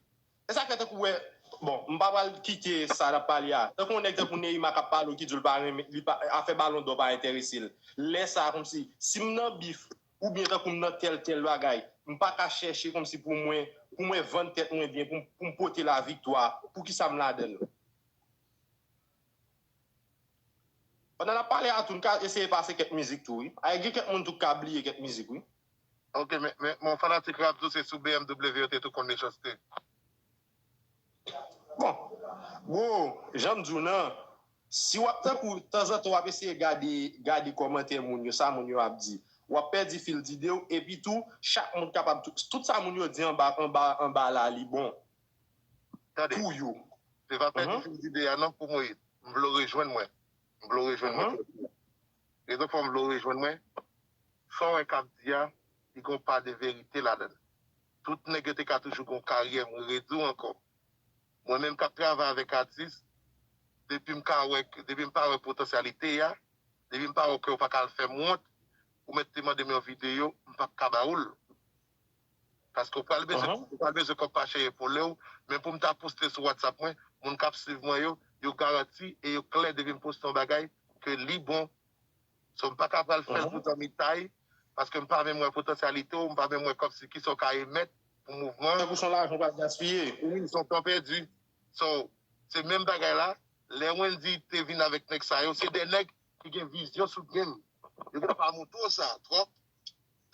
e sa k fè tankou wè, bon, m pa pral kite sa n ap pale a. Tankou yon nèg tankou Neymar k ap pale w ki di w l pa renmen, li pa, afè balon dò pa enterese l. Lè sa a, kòmsi, si m nan bif, oubyen tankou m nan tèl, tèl bagay, m pa ka chèche kòmsi pou mwen, pou mwen vann tèt mwen byen, pou m, pou m pote laviktwa, poukisa m ladan l? Pandan n ap pale a tou, n ka eseye pase kèk mizik tou, wi. Ay, gen kèk moun tou k ka bliye kèk mizik, wi. Ok, men, men, men yon fanatik rap tou, se sou B M W yo te tou konn mechanste. Bon, bro, jan m di w nan, si w ap tankou, tanzantan w ap eseye gade, gade kòmantè moun yo, sa moun yo ap di, w ap pèdi fil dide w, epi tou, chak moun kapab, tout, tout sa moun yo di anba, anba, anba la, li bon. Tande. Pou yo. Se pa pèdi fil dide a non pou Moyiz. M vle w rejwenn mwen. M vle w rejwenn mwen. Rezon fè m vle w rejwenn mwen. Sa w wè k ap di a, li gen yon pa de verite ladan l. Tout nèg yo te ka toujou gen yon karyè, mwen redi w ankò. Mwen menm k ap travay avèk atis, depi m ka wè, depi m pa wè potansyalite a, depi m pa wè ke w pa ka al fè m wont, ou mèt te mande m yon videyo, m p ap ka ba ou l. Paske w pral bezwen, ou pral bezwen kòb pa chè epole w, men pou m ta poste sou WhatsApp mwen, moun k ap swiv mwen yo, yo garanti e yo klè depi m poste yon bagay ke li bon. So, m pa ka pral fè l pou zanmitay, paske m pa menm wè potansyalite w, m pa menm wè kòb si kisa w ka emèt pou mouvman. Tankou se yon lajan w pral gaspiye. Wi, se yon tan pèdi. So, se menm bagay la, lè Wendy te vin avèk nèg sa yo, se de nèg ki gen vizyon sou game. Yo gen pa montre w sa twòp.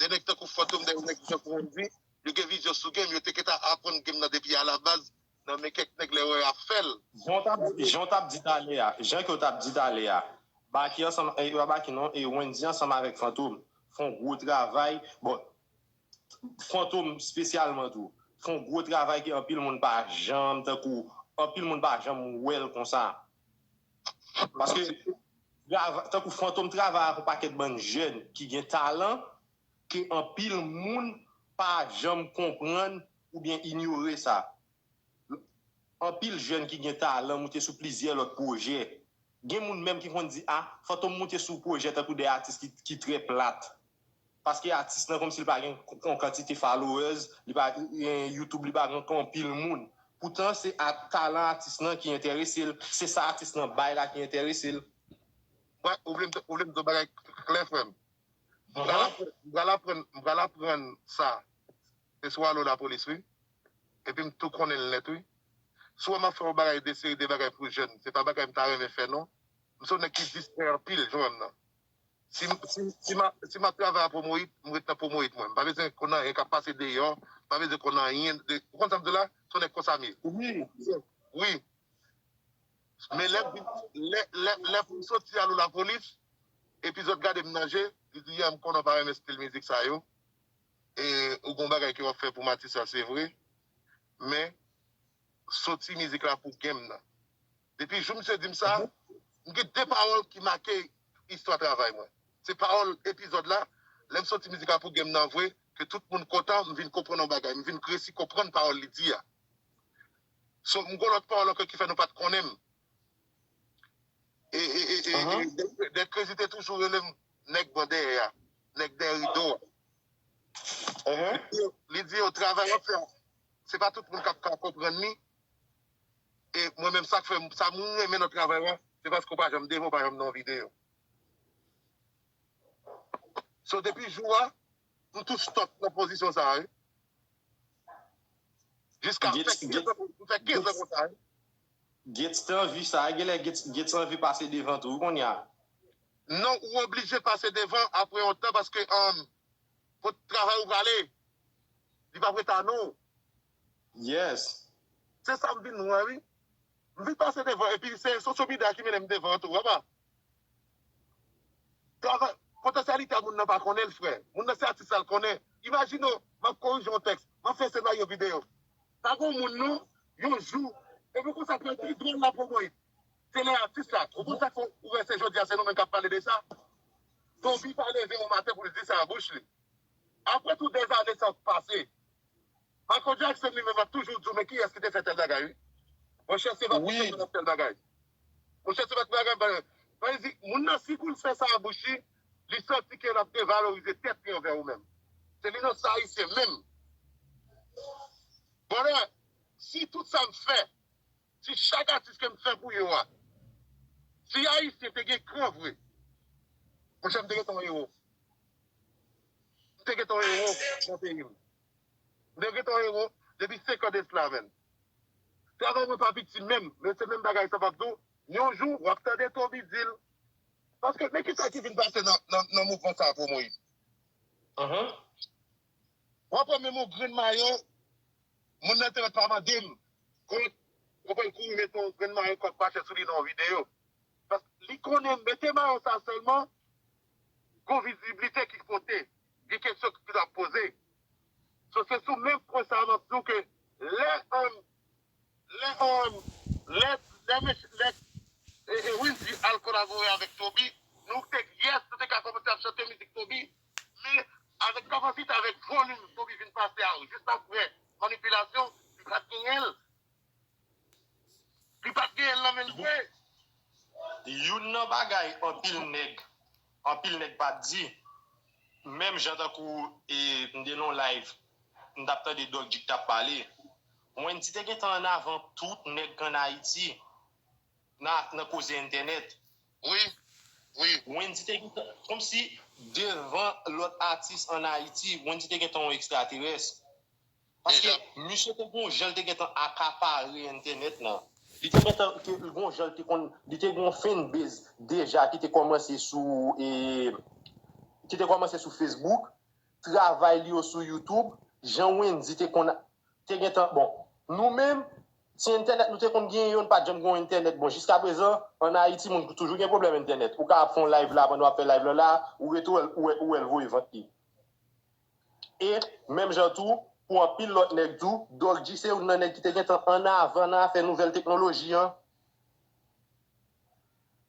De nèg tankou Fantom, de nèg tankou Wendy, yo gen vizyon sou game, yo te gentan aprann game nan depi alabaz, nan men kèk nèg lè yo ap fè l. Jan w t ap, jan w t ap di talè a, jan ke w t ap di talè a, Baky ansanm, e pa Baky non, e Wendy ansanm avèk Fantom fè yon gwo travay. Bon, Fantom espesyalman tou, fè yon gwo travay ke anpil moun pa janm, tankou, anpil moun pa janm wè l konsa. Paske, trava-, tankou Fantom travay ak yon pakèt bann jèn ki gen talan, ke anpil moun pa janm konprann oubyen inyore sa. Anpil jèn ki gen talan moute sou plizyè lòt pwojè. Gen moun menm ki konn di, a, Fantom moute sou pwojè tankou de atis ki, ki trè plat. Paske atis lan kòmsi li pa gen yon kantite followers, li pa gen YouTube, li pa gen anpil moun. Poutan se talan atis lan ki enterese l, se sa atis lan bay la ki enterese l. Ou vle m di yon bagay klè, frè m? M pral aprann sa. Se sou alo lapolis, wi. Epi m tou konnen l nèt, wi. Si w wè m ap fè yon bagay, de seri de bagay pou jèn, se pa bagay m ta renmen fè, non. M se yon nèg ki distrè anpil, jan w wè m nan. Si, si, si, ma, si m ap travay a Pwomoyit, m ret nan Pwomoyit, mwen. M pa bezwen konn anyen k ap pase deyò, m pa bezwen konn anyen de, ou konn sa m di w la? Se yon nèg konsa m ye. Wi. Wi. Men lè, lè, lè, lè pou m soti alo lapolis, epi zòt gade m nan je, li di, "Ya, m konnen w pa renmen stil mizik sa yo. E ou gon bagay ke w ap fè pou m atis la, se vre. Men, soti mizik la pou game nan." Depi jou misye di m sa, m gen de pawòl ki make istwa travay mwen. Se pawòl epizòd la, lè m soti mizik la pou game nan vre, ke tout moun kontan, m vin konprann yon bagay, m vin resi konprann pawòl li di a. So, m gon lòt pawòl ankò ki fè nou pa t konnen m. E, e, e, e, e, Dèk Krezi te toujou rele m nèg ban dèyè a, nèg dèyè rido a. Li di yo, li di yo, travay w ap fè a, se pa tout moun k ap ka konprann li. E mwen menm, sa k fè m, sa m renmen nan travay la, se paske w pa janm devan, w pa janm nan yon videyo. So, depi jou a, m tou stòp nan pozisyon sa a, wi. Jiska m fè kenz an, m fè kenz an konsa, wi. Gates te anvi sa, genlè Gates, Gates anvi pase devan tou, wi, kounye a. Non, ou oblije pase devan apre yon tan, paske, um, kot travay ou prale, li p ap ret a nou. Yes. Se sa m vin wè, wi. M vin pase devan, epi se social media ki mennen m devan an tou, w pa. Travay, potansyalite a moun nan pa konnen l, frè. Moun nan se atis la l konnen. Imajine w, m ap korije yon tèks, m ap fè senaryo videyo. Pa gen moun non, yon jou, epi konsa pèdi dwòl la pou mwen. Se lè atis la. Ou konn sa k fè ou wè se jodi a se nou menm k ap pale de sa? Toby pa leve yon maten pou l di sa a bouch li. Apre tout dèzane sa pase, Michael Jackson li menm ap toujou di w, men kiyès ki te fè tèl bagay, wi? Monchè, se pa pou tèl bagay. Monchè, se pa pou bagay, bagay. Sa vle di, moun nan, si pou l fè sa a bouch li, li santi ke l ap devalorize tèt li anvè ou menm. Se li nan sa ayisyen menm. Brother, si tout sa m fè, si chak atis ke m fè pou yo a, si ayisyen te gen kran vre, monchè, m te gentan yon ewo. M te gentan yon ewo nan peyi m. M te gentan yon ewo depi senk an de sila, menm. Travay mwen pa piti menm, men se menm bagay sa m ap di w. Yon jou, w ap tande Toby di l. Paske, men kisa ki vin pase nan, nan, nan mouvman sa a pou Moyiz? W ap wè menm yon grenn mayo, moun nan te mèt pa mande m. Kòk, w ap wè l kouri mete yon grenn mayo kòk pa chè sou li nan yon videyo. Paske li konnen mete mayo sa sèlman, gon viziblite ki pote, gen kesyon ki ap poze. So, se sou menm pwen sa a m ap di w ke lè, um, lè, um, lè, lè, lè, lè e, e Wendy al kolabore avèk Toby, nou te, yes, nou te ka kòmanse ap chante mizik Toby, men avèk kapasite, avèk volim Toby vin pase a, jis apre manipilasyon, li pa t genyen l. Li pa t genyen l nan men l vre. Youn nan bagay anpil nèg, anpil nèg pa t di, menm jan tankou e, m te nan yon live, m t ap tande Dòk G k t ap pale. Wendy te gentan ann avan tout nèg k ann Ayiti nan, nan koze entènèt. Wi, wi. Wendy te gentan, kòmsi devan lòt atis ann Ayiti, Wendy te gentan yon ekstraterès. Paske misye te gon jan l te gentan akapare entènèt lan. Li te gentan, te gon jan l te konn, li te gon fanbase deja ki te kòmanse sou, e, ki te kòmanse sou Facebook, travay li yo sou YouTube, jan Wendy te konn, te gentan, bon, nou menm, ti entènèt nou te konn genyen yo, nou pa t janm gen yon entènèt. Bon, jiskaprezan, ann Ayiti, moun toujou gen pwoblèm entènèt. Ou ka ap fè yon live la, pandan w ap fè live lan la, ou rete w wè l, ou wè, ou wè l voye vant li. E menm jan tou, pou anpil lòt nèg tou, Dòk G se youn nan nèg ki te gentan ann avan nan afè nouvèl teknoloji an.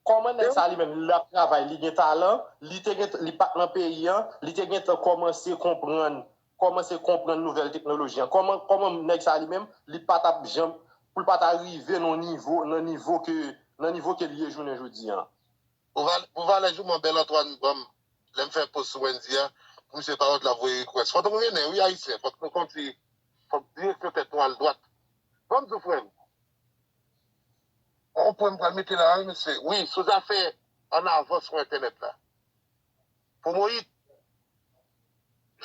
Kòman nèg sa li menm, l ap travay, li gen talan, li te gentan, li pa t nan peyi an, li te gentan kòmanse konprann, kòmanse konprann nouvèl teknoloji an? Kòman, kòman nèg sa li menm, li pa t ap janm, pou l pa ta rive nan nivo, nan nivo ke, nan nivo ke l ye jounen jodi an? Pou valè, pou valè jouman Bèl Antwàn ban m, lè m fè post sou Wendy a, Misye pa wont l ap voye request. Fòk nou mennen, wi, Ayisyen. Fòk nou konn si, fòk dirèksyon tèt nou al dwat. Ban m di w, frè m. On pwen m pral mete la, wi, mesye. Wi, sou zafè an avans sou entènèt la. Pwomoyit,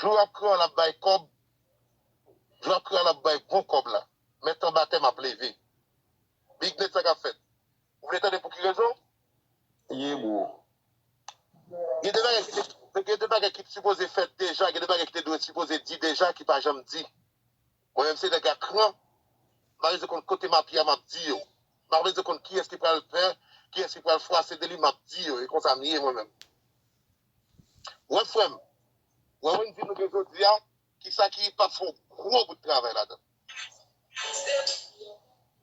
jou w ap kreye l ap bay kòb, jou w ap kreye l ap bay bon kòb la. Men tanbatè m ap leve. Big Nèt, sa k ap fèt? Ou vle tande pou ki rezon? Ye, bro. Gen de bagay ki te, gen de bagay ki t sipoze fèt deja, gen de bagay ki te dwe sipoze di deja ki pa janm di. Mwen menm se nèg a kran. M pa bezwen konn kote m ap ye a, m ap di yo. M pa bezwen konn kiyès ki pral fè, kiyès ki pral fwase de li, m ap di yo. E konsa m ye mwen menm. Wè frè m, wè Wendy nou gen jodi a, kisa ki p ap fè yon gwo bout travay ladan.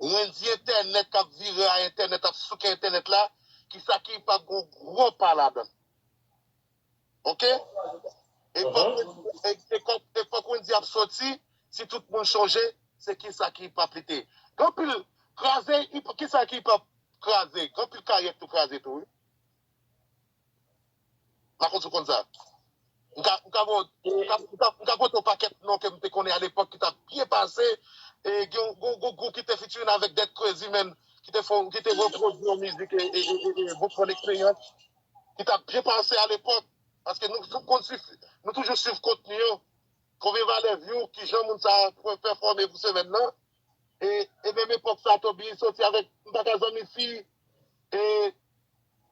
Wendy entènèt k ap vire a entènèt, ap souke entènèt la, kisa ki p ap gen yon gwo pa ladan. Oke? E fòk, e, e fòk, e fòk Wendy ap soti, si tout moun chonje, se kisa ki p ap li te. Gen anpil kraze, kisa ki p ap kraze. Gen anpil karyè k tou kraze tou, wi. M pa konn si w konn sa. M ka, m ka, m ka, m ka, m ka konte yon pakèt non ke m te konnen alepòk ki t ap byen pase. E gen yon, gen yon, gen yon gwoup ki te featuring avèk Dead Crazy, men, ki te fè, ki te repwodui yon mizik e, e, e, e, e Boukman Experience, ki t ap byen pase alepòk. Paske nou, nou konn swiv, nou toujou swiv kontni yo. Konbyen valè view, kijan moun sa a pèfòme pou semèn nan. E, e menm epòk sa, Toby soti avèk, m pa ka zanmi fi. E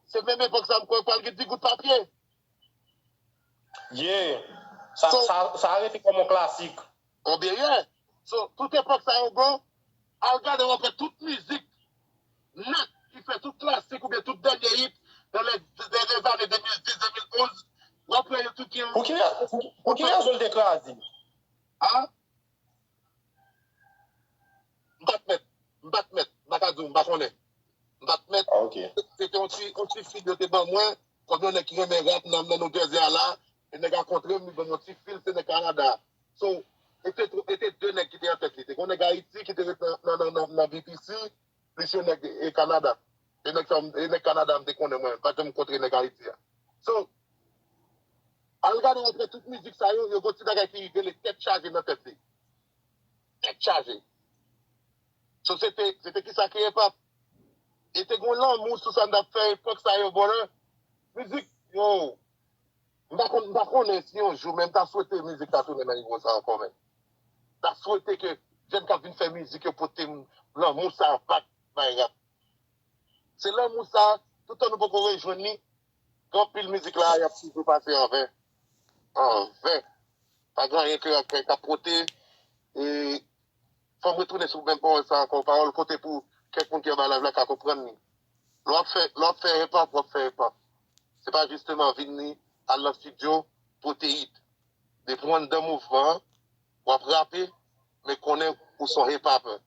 se menm epòk sa, m kwè pral gen ti gout papye. Yeah. Sa, so, sa, sa rete kòm yon klasik. Konbyen, yeah. So, tout epòk sa yo, bro, al gade, w ap wè tout mizik nèt ki fè tout klasik oubyen tout dènye hit nan lè, nan lèzane de mil dis, de mil onz, w ap wè yo tout gen yon. Pou ki, pou, pou ki rezon l te kraze? A? M pa t mèt. M pa t mèt. M pa ka di w, m pa konnen. M pa t mèt. Ah, ok. Se te yon ti, yon ti fil yo te ban mwen, kòm yon nèg ki renmen rap nan, nan New Jersey a la, e nèg a kontre m, li ban m yon ti fil, se nèg Kanada. So, e te tro-, e te de nèg ki te an tèt li. Te gen yon nèg Ayiti ki te ret nan, nan, nan, nan, nan B P C, plis yon nèg, e, Kanada. E nèg sa, e nèg Kanada m te konnen mwen, m pa t janm kontre nèg Ayiti a. So, al gade w ap wè tout mizik sa yo, yo gon ti bagay ki rele tèt chaje nan tèt li. Tèt chaje. So, se te, se te kisa ki hip hop. E te gon lanmou sou sa n t ap fè epòk sa yo, brother. Mizik, yo, m pa konn, m pa konnen si yon jou, men m ta swete mizik ta tounen nan nivo sa ankò, men. M ta swete ke jèn k ap vin fè mizik yo pote m lanmou sa a back bay rap. Se lanmou sa a, toutan nou poko rejwenn li, gen anpil mizik la, y ap toujou pase an ven. An ven. Pa gen anyen ke y ap fè k ap pote. E fò m retounen sou menm pawòl sa ankò. Pawòl kote pou kèk moun ki anba live la ka konprann li. Lè w ap fè, lè w ap fè hip hop, w ap fè hip hop. Se pa jisteman vin ni al nan estidyo, pote hit. Depi w anndan mouvman an, w ap rape, men konnen ou se yon hip hopper.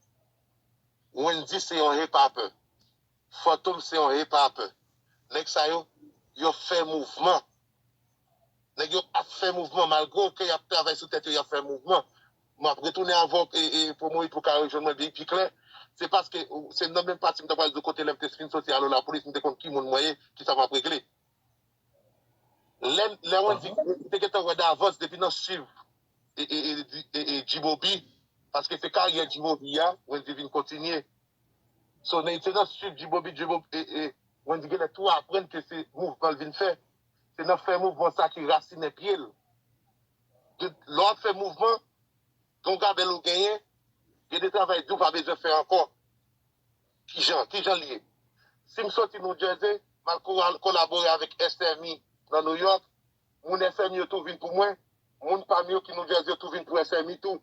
Wendy se yon hip hopper. Fantom se yon hip hopper. Nèg sa yo, yo fè mouvman. Nèg yo ap fè mouvman, malgre ke y ap travay sou tèt yo, y ap fè mouvman. M ap retounen avè w, e, e, Pwomoyit pou ka rejwenn mwen pi, pi klè. Se paske, ou, se nan menm pati m ta pral di w kote lè m te fin soti alo lapolis, m te konn ki moun mwen ye, kisa m ap regle. Lè, lè Wendy te gentan wè davans depi nan swiv e, e, e, e, e, G-Bobby, paske se karyè G-Bobby a, Wendy vin kontinye. So, men se nan swiv G-Bobby, G-Bobby, e, e, Wendy genlè tou aprann ke se mouvman l vin fè. Se nan fè mouvman sa ki rasinen pye l. De, lè w ap fè mouvman, gen yon gabèl ou genyen, gen de travay di w pa bezwen fè ankò. Kijan, kijan l ye? Si m soti New Jersey, m al ko-, kolabore avèk S M E nan New York, moun S M E yo tou vin pou mwen, moun pa m yo ki New Jersey yo tou vin pou S M E tou.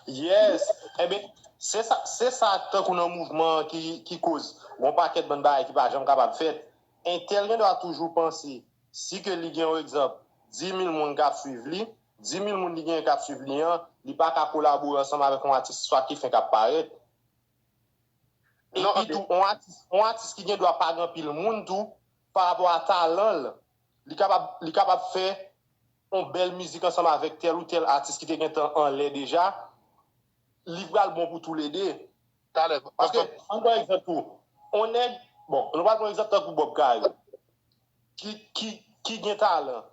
Yes. Enben, se sa, se sa tankou nan mouvman an ki, ki koz gon pakèt bann bagay ki pa janm kapab fèt. Entèl gen dwa toujou panse, si ke li gen yon egzanp, dis mil moun k ap swiv li, dis mil moun li genyen k ap swiv li an, li pa ka kolabore ansanm avèk yon atis swa ki fenk ap parèt. Non, epi tou, yon atis, yon atis ki gen dwa pa gen anpil moun tou, pa rapò a talan l, li kapab, li kapab fè yon bèl mizik ansanm avèk tèl ou tèl atis ki te gentan anlè deja, li pral bon pou toulede. Talè, paske, ann pran egzanp tou, yon nèg, bon, nou pral pran egzanp tankou Bob Kayo, ki, ki, ki gen talan,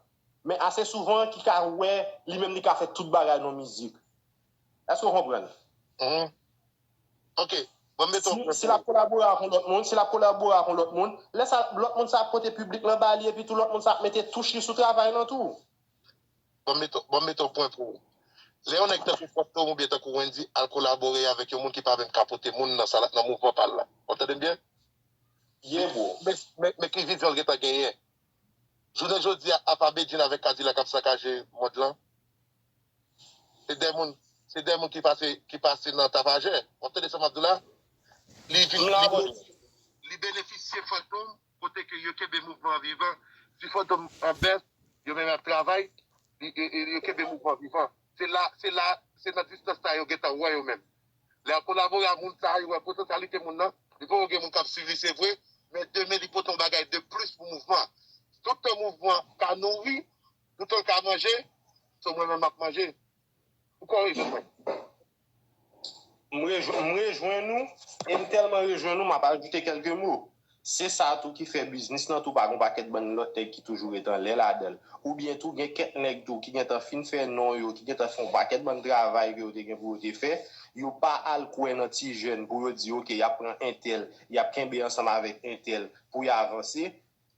men ase souvan ki ka wè li menm li ka fè tout bagay nan mizik. Èske w konprann? Mhm. Ok. Bon, meton. Si, si l ap kolabore ak yon lòt moun, si l ap kolabore ak yon lòt moun, lè sa, lòt moun sa ap pote piblik lan ba li, epi tou lòt moun sa ap mete touch li sou travay lan tou. Bon, meton, bon, meton pwen pou ou. Lè yon nèg tankou Fantom oubyen tankou Wendyy al kolabore avèk yon moun ki pa menm ka pote moun nan sa, nan mouvman pa l la. Ou tande m byen? Yeah, bro. Men, men, men ki vizyon l gentan genyen. Jounen jodi a, apa Bedjine avèk Kadilak ap sakaje mond lan. Se de moun, se de moun ki pase, ki pase nan tapajè. W ap tande sa m ap di w la? Li vin, M la, li, bro. Li benefisye Fantom kote ke yo kenbe mouvman an vivan. Si Fantom an bès, yo menm ap travay, li, e, e, yo kenbe mouvman an vivan. Se la, se la, se nan distans sa yo gentan wè yo menm. Lè y ap kolabore ak moun sa, yo wè potansyalite moun nan. Li poko gen moun k ap swiv li, se vre, men demen li pote yon bagay de plis pou mouvman an. Toutan mouvman an ka nouri, toutan l ka manje, se mwen menm m ap manje. Ou kòrije mwen. M rejwenn, m rejwenn ou, e m tèlman rejwenn ou, m ap ajoute kèlke mo. Se sa tou ki fè biznis lan tou pa gon pakèt bann lòt nèg ki toujou ret anlè ladan l. Oubyen tou gen kèk nèg tou ki gentan fin fè non yo, ki gentan fè yon pakèt bann travay ke yo te gen pou yo te fè, yo pa al kwè nan ti jèn pou yo di, oke, y ap pran entèl, y ap kenbe ansanm avèk entèl pou y avanse.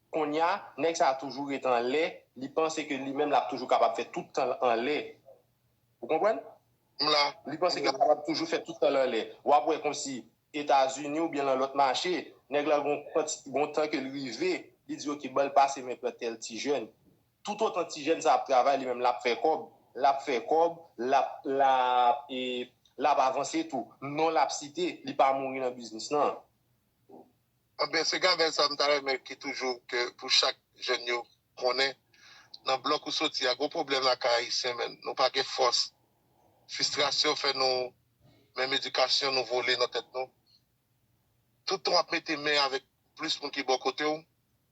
Kounye a, nèg sa a toujou ret anlè, li panse ke li menm l ap toujou kapab fè tout tan l anlè. Ou konprann? M la. Li panse ke l kapab toujou fè tout tan l anlè. W ap wè kòmsi Etazini oubyen nan lòt mache, nèg la gon, gon tan ke l rive, li di, oke, ban l pase men pran tèl ti jèn. Toutotan ti jèn sa ap travay, li menm l ap fè kòb, l ap fè kòb, l ap, l ap, e, l ap avanse tou. Non l ap site, li pa mouri nan biznis lan. Anben, se gade sa m ta renmen ki toujou ke pou chak jèn yo konnen, nan blòk ou soti a, gon pwoblèm lakay Ayisyen, men nou pa gen fòs. Fristrasyon fè nou, menm edikasyon nou vole nan tèt nou. Tout tan w ap mete men avèk plis moun ki bò kote w,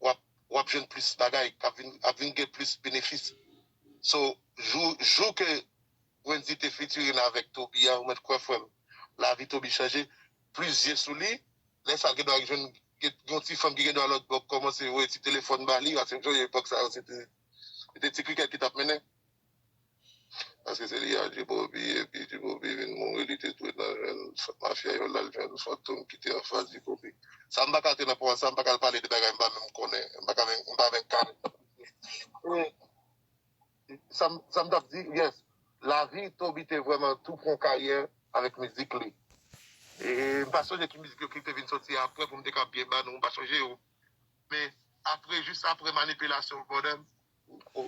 w ap, w ap jwenn plis bagay, k ap vin, ap vin gen plis benefis. So, jou, jou ke Wendyy te featuring avèk Toby a, ou mèt kwè frè m, lavi Toby chanje, plis zye sou li, lè sa l gen dwa jwenn, gen yon ti fanm ki gen dwa lòt bò kòmanse voye ti telefòn ba li, paske m sonje epòk sa yo, se te, se te ti krikèt ki t ap mennen. Paske se li a G-Bobby, epi G-Bobby vin mouri, li te dwe nan jwenn mafya yo, l al jwenn Fantom ki te anfas G-Bobby. Sa m pa ka te nan pwen sa, m pa ka al pale de bagay m pa menm konnen, m pa ka menm, m pa menm ka. Sa m, sa m t ap di, yes, lavi Toby te vrèman tou pran karyè avèk mizik li. E m pa sonje ki mizik yo ki te vin soti apre pou m te ka byen ba nou, m pa sonje yo. Men apre, jis apre Manipilasyon, brother,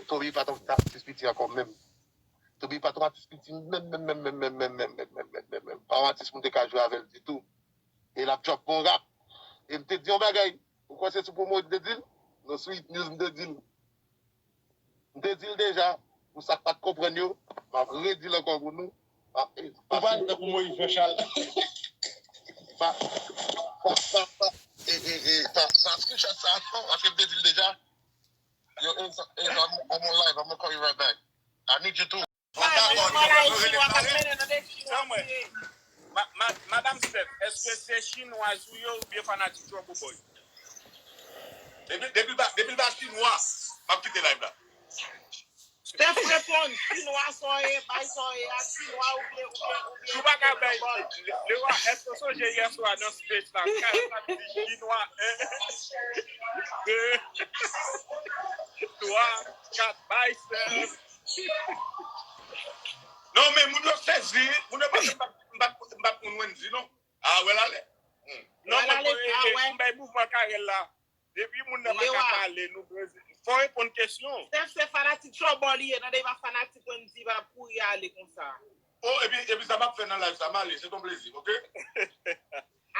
Toby pa t yon atis piti ankò menm. Toby pa t yon atis piti menm, menm, menm, menm, menm, menm, menm, menm, menm, menm, menm. Pa yon atis moun te ka jwe avè l ditou. E l ap drop bon rap. E m te di yon bagay. Ou kwè se sou pwomo m te di l? Non, sou Hit News m te di l. M te di l deja, pou sa k pa t konprann yo, m ap redi l ankò pou nou. Pa, pa, Ou pral tankou Moyiz Jan Chal. Pa, pa, pa, pa, e, e, e, pa, pa screenshot sa non, paske m te di l deja. Yo, e, e, e, I'm, I'm on live, I'm gonna call you right back. I need you to. Bay, mwen, mwen, la, e chinwa k ap mennen nan de Sa mwen. Ma- ma- Madam Steph, èske se chinwaz ou ye oubyen fanatik Trouble Boy? Depi, depi l pa, depi l pa chinwa, m ap kite live la. Steph reponn, chinwa sa w ye, bay sa w ye a, chinwa oubyen, oubyen, oubyen. Si w pa ka bay, Lewa, èske w sonje yèswa nan space la, Kayla t ap di chinwa, en, de, twa, kat, bay Steph. Non, men moun yo sezi, moun yo panse m pa, m pa, m pa moun Wendyy, non. A, wè l ale. Non, mwen, mwen, e, e, m bay mouvman Karèl la. Depi moun nan pa ka pale, nou bezwen. Fò reponn kesyon. Steph se fanatik Trouble li ye, tande, pa fanatik Wendyy, pa kouri ale konsa. Oh, epi, epi sa m ap fè nan live sa, m ale, se ton plezi, ok?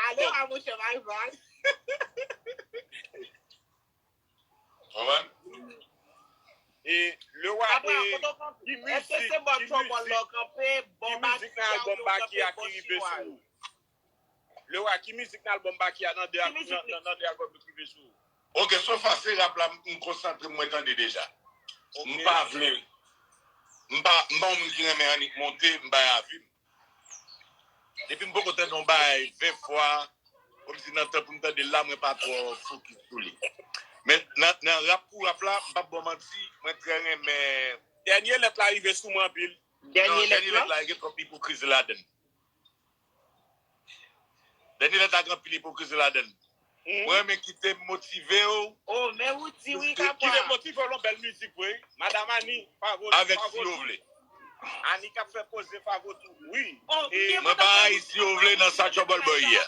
Ale, a monchè, bay vag. Konprann? E Lewa, e, ki mizik, ki mizik, ki mizik nan albòm Baky a ki rive sou ou? Lewa, ki mizik nan albòm Baky a nan de, nan, nan, nan de albòm yo ki rive sou ou? Ok, so far se rap la m konsantre m mwen tande deja. M pa vle, m pa, m pa yon moun ki renmen annik monte, m bay avi m. Depi m poko tande yon bagay ven fwa, kòmsi nan tan pou m tande l la, mwen pa twò fokis sou li. Men nan, nan rap pou rap la, m p ap ba w manti, mwen trè renmen. Dènye lèt la rive sou mwen anpil. Dènye lèt la? Dènye lèt la gen twòp ipokrizi ladan l. Dènye lèt la gen anpil ipokrizi ladan l. Mwen renmen kite m motive w. Oh, men ou di wi, Kapwa. Kite m motive w, yon bèl mizik vre. Madanm Ani, pa vo, avèk pa vo si yo tou vle. Ani k ap fè koze, pa vo tou. Wi. Oh, e mwen pa rayi si yo vle nan sa Trouble Boy ye.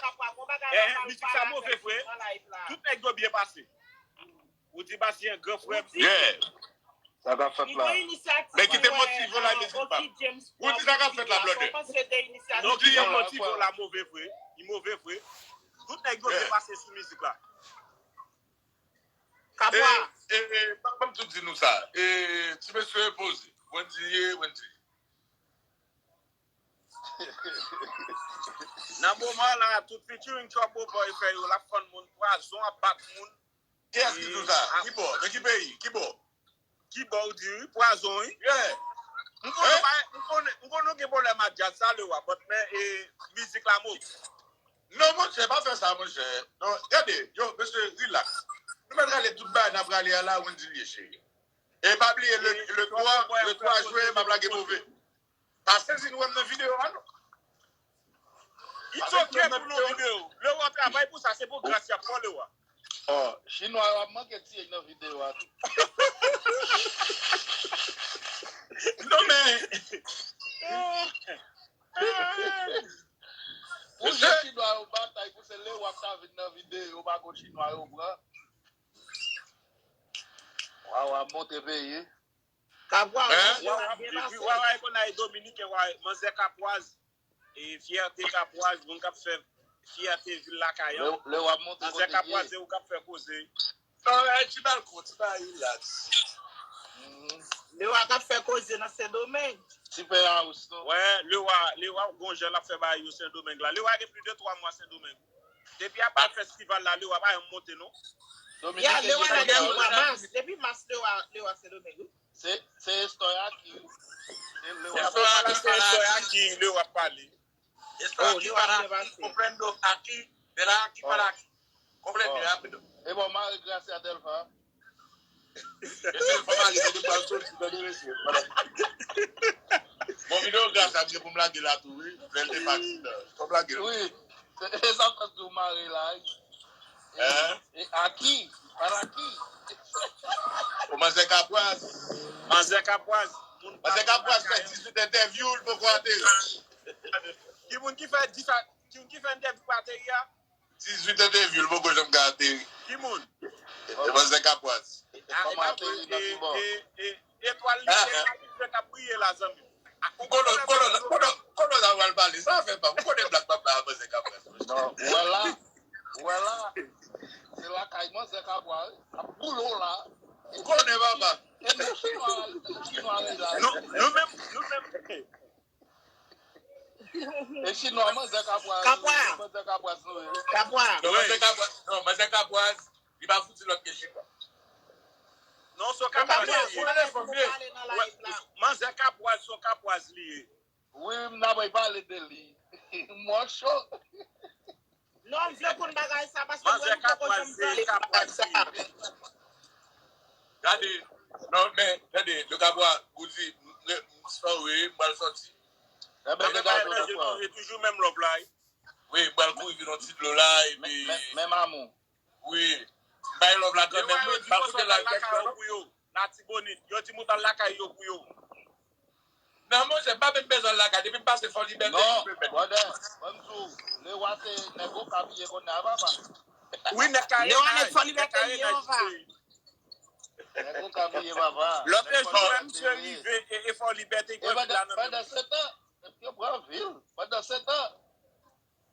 Eh, mizik sa move vre. Tout nèg yo byen pase. Ou di Basi an gran frè m. Yeah. Sa k ap fèt la. Men kite motive la, mizik pa. Ou di sa k ap fèt la, blòdè. Non, kite motive la, move vre. Li move vre. Tout nèg yo byen pase sou mizik la. Kapwa. E, e, ban m tou di nou sa. E, ti mesye poze. Wendy ye, Wendy. Nan moman la, tout featuring Trouble Boy fè yo, l ap fann moun, Pwazon ap bat moun. Kiyès ki di w sa? Ki bò? Nan ki peyi? Ki bò? Ki bò ou di wi? Pwazon wi. Yeah. M konnen, m konnen, m konnen w gen pwoblèm ak djaz sa, Lewa, but men e mizik la move. Non, monchè, pa fè sa, monchè. Non, gade, yo, mesye, relax. Nou mèt rale tout bagay n ap rale a la, Wendy l ye, cheri. E pa bliye, le, le twa, le twa jen, m ap lage move. Pa sezi nou wè m nan videyo a, non. It's ok pou nou videyo. Lewa travay pou sa, se pou gras y ap fè Lewa. Oh, chinwa yo ap manke tiye nan videyo a tou. Non, men. Pou jan chinwa yo batay pou se Lewa k ta vin nan videyo, pa gon chinwa yo pran. Wawa monte peyi. Kapwa, Wawa e konn ay Dominiken, Wawa, manzè Kapwaz, e fyète Kapwaz, moun k ap fè fyète vil lakay an. Manzè Kapwaz, se ou k ap fè koze. Non, e ti balkon, ti bagay relax. Lewa k ap fè koze nan Sendomeng. Ti pè a ous, non? Wè, Lewa, Lewa gon jan l ap fè bagay yo Sendomeng la. Lewa gen plis de twa mwa Sendomeng. Depi apre festival la, Lewa pa janm monte, non. Ya, Lewa nan dènye mwa mas. Depi mas, Lewa, Lewa Sendomeng, wi. Se, se Estoy a ki, se Lewa. Estoy a ki, se Estoy a ki Lewa ap pale. Estoy a ki, para ki, comprendo a ki, de la ki, para ki. Comprende rápido. E bon, mare Gracia Delfa. E telefòn mari, se te pral soti, tande mesye. Bon, videyo Gracia, m gen pou m lage la tou, wi. Lè l te pati, fò m lage l. Wi. Se, se sa m di w mare la, wi. Hein? E a ki? Para ki? O manzè Kapwaz. Manzè Kapwaz. Manzè Kapwaz fè dizuit entèvyou, l poko ateri. Ki moun ki fè dis a, ki moun ki fè entèvyou ateri a? Dizuit entèvyou, l poko janm ka ateri. Ki moun? E manzè Kapwaz. Kòman ateri nan pi bò? Etwal li, etwal li k ap briye la, zanmi. Ou konnen, ou konnen, ou konnen, ou konnen sa w pral pale. Sa fè pa. Ou konnen blak m ap bay a manzè Kapwaz. Non, ou wè la, ou wè la. Se lakay manzè Kapwaz ap boule w la. Ou konnen, papa. E nou chinwa, chinwa rele la. Nou, nou menm, nou menm. E chinwa, manzè Kapwaz. Kapwa. Manzè Kapwaz, nou ye. Kapwa. Non, manzè Kapwaz, non, manzè Kapwaz, li pa fouti lòt ke chinwa. Non, se yon Kapwaz li ye. Manzè Kapwaz, se yon Kapwaz li ye. Wi, m ta pral pale de li. Mò cho. Non, m vle konn bagay sa, paske mwen, m poko janm tande bagay sa. Gade, non, men, tande, le Kapwa, ou di, m, m, sorry, m pral sòti. Ebyen, bagay nan je nou, e toujou menm love la, wi. Wi, m pral kouri vin yon ti dlo la, epi. Menm amou. Wi. M bay love la kanmenm, wi, m pa koute la kèk love. Latibonit. Yo di m ou t al lakay yo pou yo. Non, monchè, m pa menm bezwen al lakay. Depi m pase Fò Libète, non, brother, ban m di w, Lewa se nèg Okap ye konnen a, papa. Wi, nèg Kare. Lewa nèg Fò Libète ye, papa. Nèg Okap ye, papa. Lòt jou, lè misye rive e, e Fò Libète, li pran vil la nan men. Pandan se tan, yo pran vil. Pandan se tan,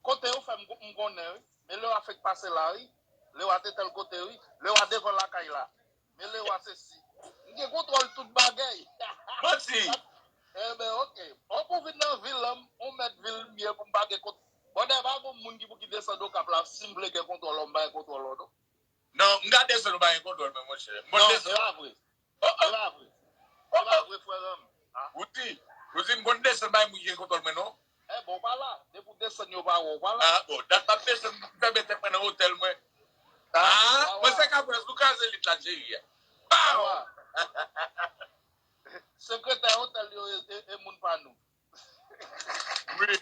kote yo fè m, m konnen, wi. Men Lewa fèk pase la, wi. Lewa te tèl kote, wi. Lewa devan lakay la. Men Lewa se si. M gen kontwòl tout bagay. Manti. Enben, oke. Ou pou vin nan vil la, ou mèt vil m ye pou m pa gen kont-, bòdè pa gon moun ki pou ki desann Okap la, si m vle gen kontwòl ou, m pa gen kontwòl ou, non. Non, m ka desann ou pa gen kontwòl, men monchè. M konn desann. Non, se pa vre. Oh, oh. Se pa vre. Se pa vre, frè m. Hein? Ou di, ou di m konn desann bay moun ki gen kontwòl mwen, non? Eh, bon, w pa la. Depi w desann, yo pa wè w, w pa la. Ah, bon, dat m ap desann, m fèmen tèt mwen nan otèl mwen. Ah, mwen se Kaprès, nou kraze lit la, cheri. Pow! Sekretè otèl yo e, e, e moun pa nou. Wi.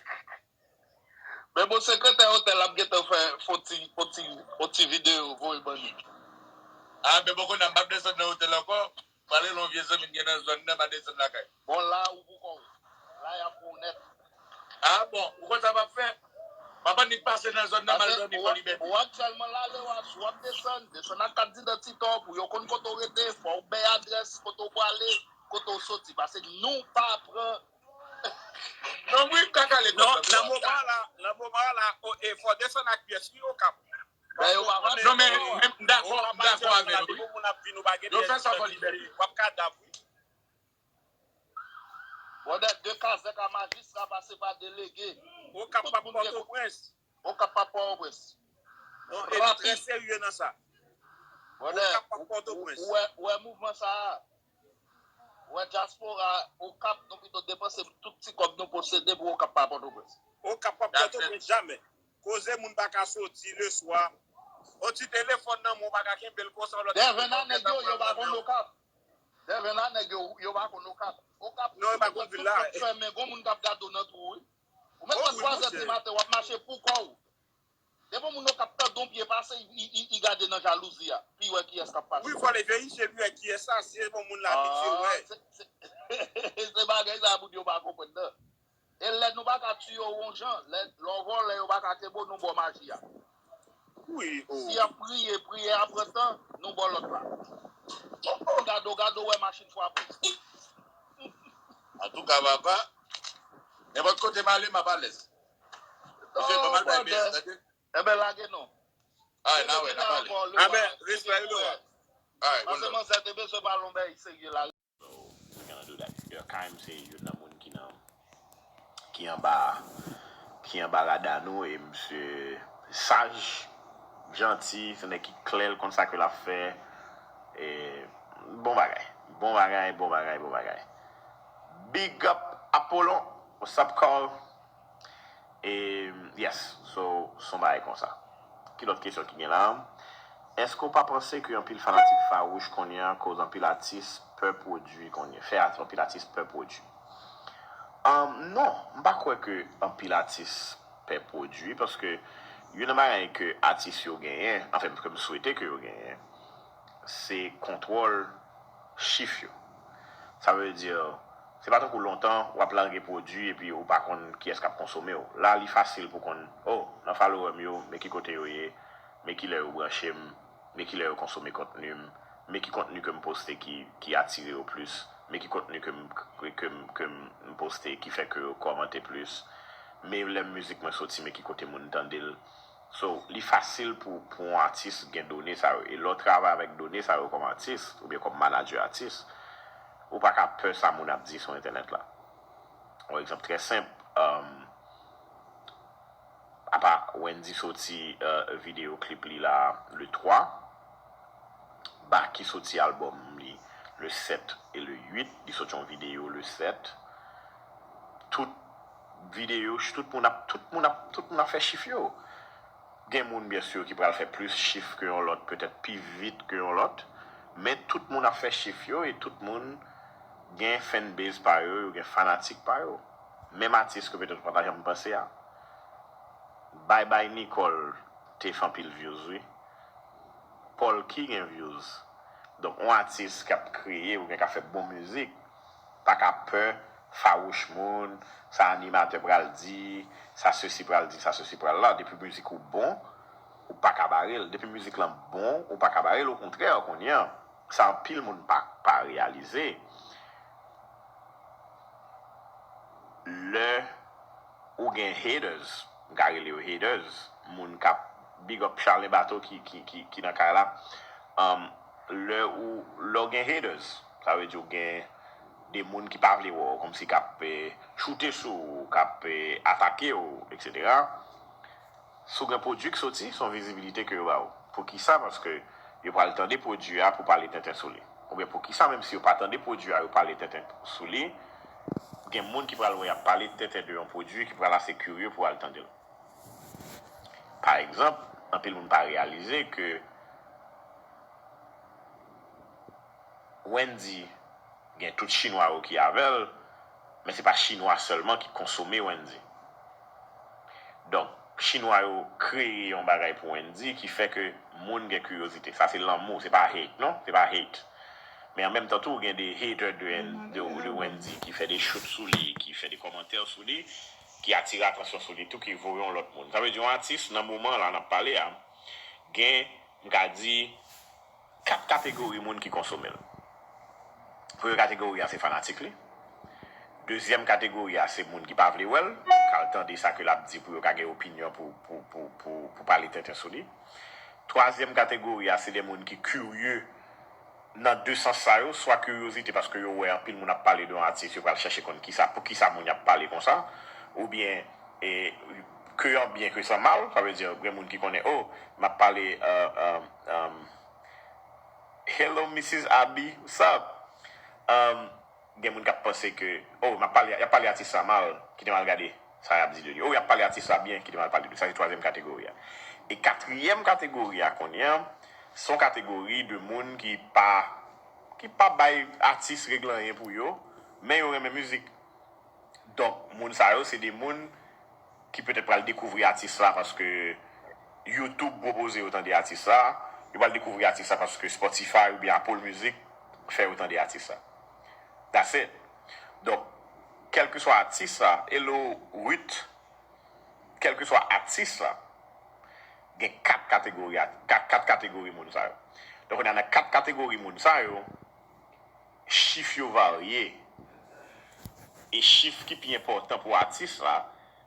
Men bon, sekretè otèl ap gentan fè fon ti, fon ti, fon ti videyo voye ban nou. Ah, men bon, kounye a m p ap desann nan otèl ankò. Pale lè yon vye zanmi m gen nan zòn nan, m a desann lakay. Bon, la ou pou kò w. La y ap pran w nèt. Ah bon, ou konn sa m ap fè? M ap annik pase nan zòn nan, m al dòmi Fò Libète. Ou aktyèlman la, Lewas, w ap desann, desann ak kat didantite w pou yo konn kote w rete, fò w bay adrès kote w prale, kote w soti, paske nou pa pran. Non, wi, m ka kale kòb nan, nan moman la, nan moman la, o, e fò desann ak pyès, wi, Okap. Ben, yo pa vle. Non, men, men m dakò, m dakò avè w, wi. Yo fè sa Fò Libète. W ap kadav, wi. Bwòdè, de kazèk a majistra pase pa delege. Okap p ap Pòtoprens. Okap p ap Pòtoprens. Non, e nou trè serye nan sa. Bwòdè, Okap p ap Pòtoprens. Ou wè, ou wè mouvman sa a? Ou wè dyaspora Okap, nou pito depanse tout ti kòb nou posede pou Okap pa Pòtoprens. Okap p ap Pòtoprens jamè. Koze moun pa ka soti leswa. On ti telefòn nan men w pa ka kenbe l konsa, yon lòt telefòn nan men w. Dèven a nèg yo, yo pa konn Okap. Dèven a nèg yo, yo pa konn Okap. Okap, non, yo pa konn vil la. Fèmen, gon moun k ap gade w nan twou, wi. Ou mèt fè twa zè di maten, w ap mache pou kò w. Depi yon moun Okap tande yon pye pase, li, li, li gade nan jalouzi a. Pou l wè kiyès k ap pase. Wi, fò l verifye, li wè kiyès sa, si se bon moun l abitye wè. Se, se, se bagay sa moun yo pa konprann nan. E lè nou pa ka tiye w yon jan, lè, lè w vòlè, yo pa ka kenbe w, nou ba w maji a. Wi, o. Si y ap priye, priyè a pran tan, nou ba w lòt la. O, o, gade w, gade w wè machin frape. Antouka, papa, nenpòt kote m ale, m ap alèz. Mesye, ban m al bay bèl, tande? Enben, lage non. Ay, n a wè, n a pale. Enben, respè, Lewa. Ay, bon lòt. Paske manzè te bezwen pale yon bagay serye la. So, we're gonna do that. Durkheim se youn nan moun ki nan, ki anba, ki anba rada nou, e misye saj, janti, se nèg ki klè, l konn sa ke l ap fè. E, bon bagay. Bon bagay, bon bagay, bon bagay. Big up Apollon. What's up, Carl? E, yes, so, s on bagay konsa. Ki lòt kesyon ki gen la? Èske w pa panse ke anpil fanatik fawouch kounye a koz anpil atis pè pwodui kounye, fè at-, anpil atis pè pwodui? Ahn, non, m pa kwè ke anpil atis pè pwodui, paske youn nan bagay ke atis yo genyen, anfen, ke m swete ke yo genyen, se kontwòl chif yo. Sa vle di, se pa tankou lontan, w ap lage pwodui epi ou pa konn kiyès k ap konsome w. La, li fasil pou konn, o, nan follower m yo, men ki kote yo ye, men kilè yo branche m, men kilè yo konsome kontni m, men ki kontni ke m poste ki, ki atire yo plis, men ki kontni ke m, ke, ke m, ke m poste ki fè ke yo kòmante plis, men lè mizik mwen soti, men ki kote moun tande l. So, li fasil pou, pou yon atis gen done sa yo. E lè w travay avèk done sa yo kòm atis, oubyen kòm manadjè atis, ou pa ka pè sa moun ap di sou entènèt la. Yon egzanp trè senp, um, apa Wendy soti, uh, videyo klip li la le twa, Baky soti albòm li le sèt e le uit, li soti yon videyo le sèt. Tout videyo, tout moun ap, tout moun ap, tout moun ap fè chif yo. Gen moun, byen si, ki pral fè plis chif ke yon lòt, petèt pi vit ke yon lòt, men tout moun ap fè chif yo e tout moun gen fanbase pa yo, yo gen fanatik pa yo. Menm atis ke petèt ou pa ta janm panse a. Bye Bye Nicole te fè anpil views, wi. Polky gen views. Donk, yon atis k ap kreye oubyen k ap fè bon mizik, pa ka pè fawouch moun, sa animatè pral di, sa sesi pral di, sa sesi pral la. Depi mizik ou bon, ou pa ka bare l. Depi mizik lan bon, ou pa ka bare l. Okontrè, kounye a, sa anpil moun pa, pa reyalize. Lè ou gen haters, m ka rele yo haters, moun k ap big up Charlin Bato ki, ki, ki, ki nan kay la. Um, lè ou, lè w gen haters, sa vle di w gen de moun ki pa vle wè w, kòmsi k ap, eh, choute sou ou, k ap, eh, atake w, etsetera. Si w gen pwodui k soti, se yon vizibilite ke yo ba w. Poukisa? Paske yo pral tande pwodui a pou pale tenten sou li. Oubyen poukisa, menm si yo pa tande pwodui a, yo pale tenten sou li, gen moun ki pral wè y ap pale tenten de yon pwodui ki pral ase kirye pou al tande l. Pa egzanp, anpil moun pa reyalize ke Wendyy gen tout chinwa yo ki avè l, men se pa chinwa sèlman ki konsome Wendyy. Donk, chinwa yo kreye yon bagay pou Wendyy ki fè ke moun gen kiryozite. Sa se lanmou, se pa hate, non? Se pa hate. Men an menm tan tou, gen de hater de, de, de Wendyy ki fè de shoot sou li, ki fè de kòmantè sou li, ki atire atansyon sou li tou, ki voye yon lòt moun. Sa vle di yon atis, nan moman la n ap pale a, gen, m ka di, kat kategori moun ki konsome l. Premye kategori a se fanatik li. Dezyèm kategori a se moun ki pa vle wè l, k al tande sa ke l ap di pou yo ka gen opinyon pou, pou, pou, pou, pou pale tenten sou li. Twazyèm kategori a se de moun ki kirye nan de sans sa yo, swa kiryozite paske yo wè anpil moun ap pale de yon atis, yo pral chèche konn kisa, pou kisa moun y ap pale konsa, oubyen e, ke an byen ke san mal, sa vle di gen moun ki konnen, oh, m ap pale, euh, euh, euh, hello, Mrs Abby, what's up? Um, gen moun k ap panse ke, oh, m ap pale, y ap pale atis sa mal, kite m al gade sa y ap di de li. Oh, y ap pale atis sa byen, kite m al pale de li. Sa se twazyèm kategori a. E katriyèm kategori a kounye a, se yon kategori de moun ki pa, ki pa bay atis regle anyen pou yo, men yo renmen mizik. Donk, moun sa yo, se de moun ki petèt pral dekouvri atis la paske YouTube pwopoze yo tande atis la, yo pral dekouvri atis la paske Spotify oubyen Apple Music fè yo tande atis la. That's it. Donk, kèlkeswa atis la, hello Ruth, kèlkeswa atis la, gen kat kategori, kat, kat kategori moun sa yo. Donk, kounye a nan kat kategori moun sa yo, chif yo varye. E chif ki pi enpòtan pou atis la,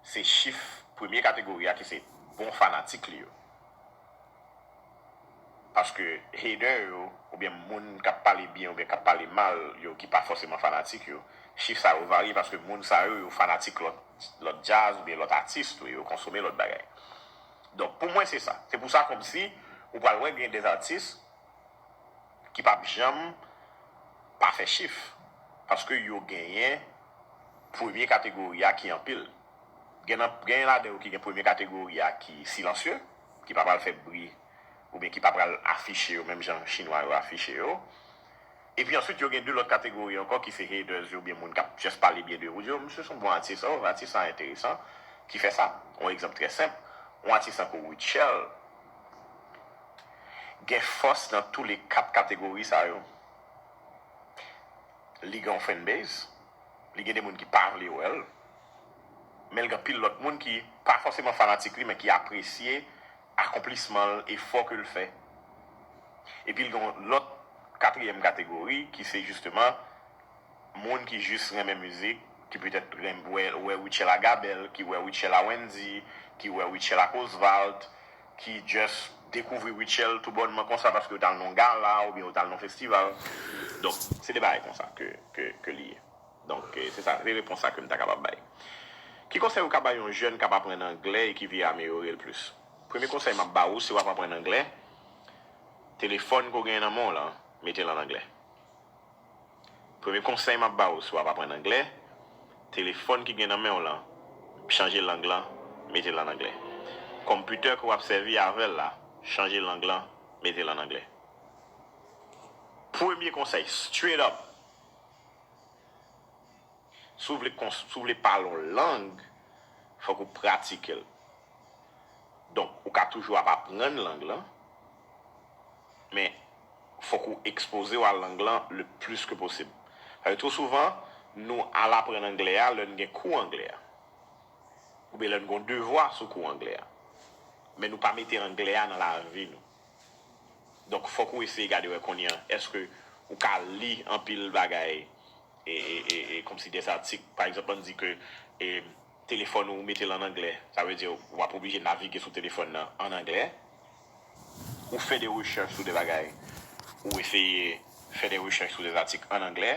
se chif premye kategori a ki se bon fanatik li yo. Paske hater yo, oubyen moun k ap pale byen oubyen k ap pale mal yo, ki pa fòseman fanatik yo, chif sa yo varye paske moun sa yo, yo fanatik lòt, lòt djaz oubyen lòt atis tou, yo konsome lòt bagay. Donk, pou mwen, se sa. Se pou sa, kòmsi, ou pral wè gen de atis ki p ap janm pa fè chif. Paske yo genyen premye kategori a ki anpil. Gen nan, genyen ladan yo ki gen premye kategori a ki silansye, ki pa pral fè bri, oubyen ki pa pral afiche yo, menm jan chinwa yo afiche yo. Epi answit, yo gen de lòt kategori ankò ki se haters yo, oubyen moun k ap just pale byen de yo. Yo di, oh, misye se yon bon atis, oh, atis sa enteresan, ki fè sa. Yon egzanp trè senp, yon atis tankou Rutshelle, gen fòs nan tou le kat kategori sa yo. Li gen yon fanbase, li gen de moun ki pa vle wè l, men l gen anpil lòt moun ki pa fòseman fanatik li, men ki apresye akonplisman l, efò ke l fè. Epi l gen yon lòt katriyèm kategori ki se jisteman moun ki jis renmen mizik, ki petèt renm-, wè, wè Rutshelle a Gabel, ki wè Rutshelle a Wendyy, ki wè Rutshelle ak Osvald, ki just dekouvri Rutshelle toubònman konsa paske yo t al nan yon gala oubyen yo t al nan yon festival. Donk, se de bagay konsa ke, ke, ke li ye. Donk, eh, se sa, se repons sa ke m ta kapab bay. Ki konsèy ou ka bay yon jèn k ap aprann anglè e ki vle amelyore l plis? Premye konsèy m ap ba ou, si w ap aprann anglè, telefòn ke w genyen nan men w lan, mete l an anglè. Premye konsèy m ap ba ou, si w ap aprann anglè, telefòn ki gen nan men w lan, chanje lang lan, mete l an anglè. Konpitè ke w ap sèvi avè l la, chanje lang lan, mete l an anglè. Premye konsèy, straight up. Si w vle kons-, si w vle pale yon lang, fòk ou pratike l. Donk, ou ka toujou ap aprann lang lan, men fòk ou ekspoze w a lang lan le plis ke posib. Paske twò souvan, nou al aprann anglè a lè n gen kou anglè a. Oubyen lè n gen yon devwa sou kou anglè a. Men nou pa mete anglè a nan lavi nou. Donk, fòk ou eseye gade wè kounye a, èske ou ka li anpil bagay, e, e, e, e, kòmsi de atik, pa egzanp, ann di ke, e, telefòn ou mete l an anglè, sa vle di w ap oblije navige sou telefòn nan an anglè, ou fè de rechèch sou de bagay, ou eseye fè de rechèch sou de atik an anglè,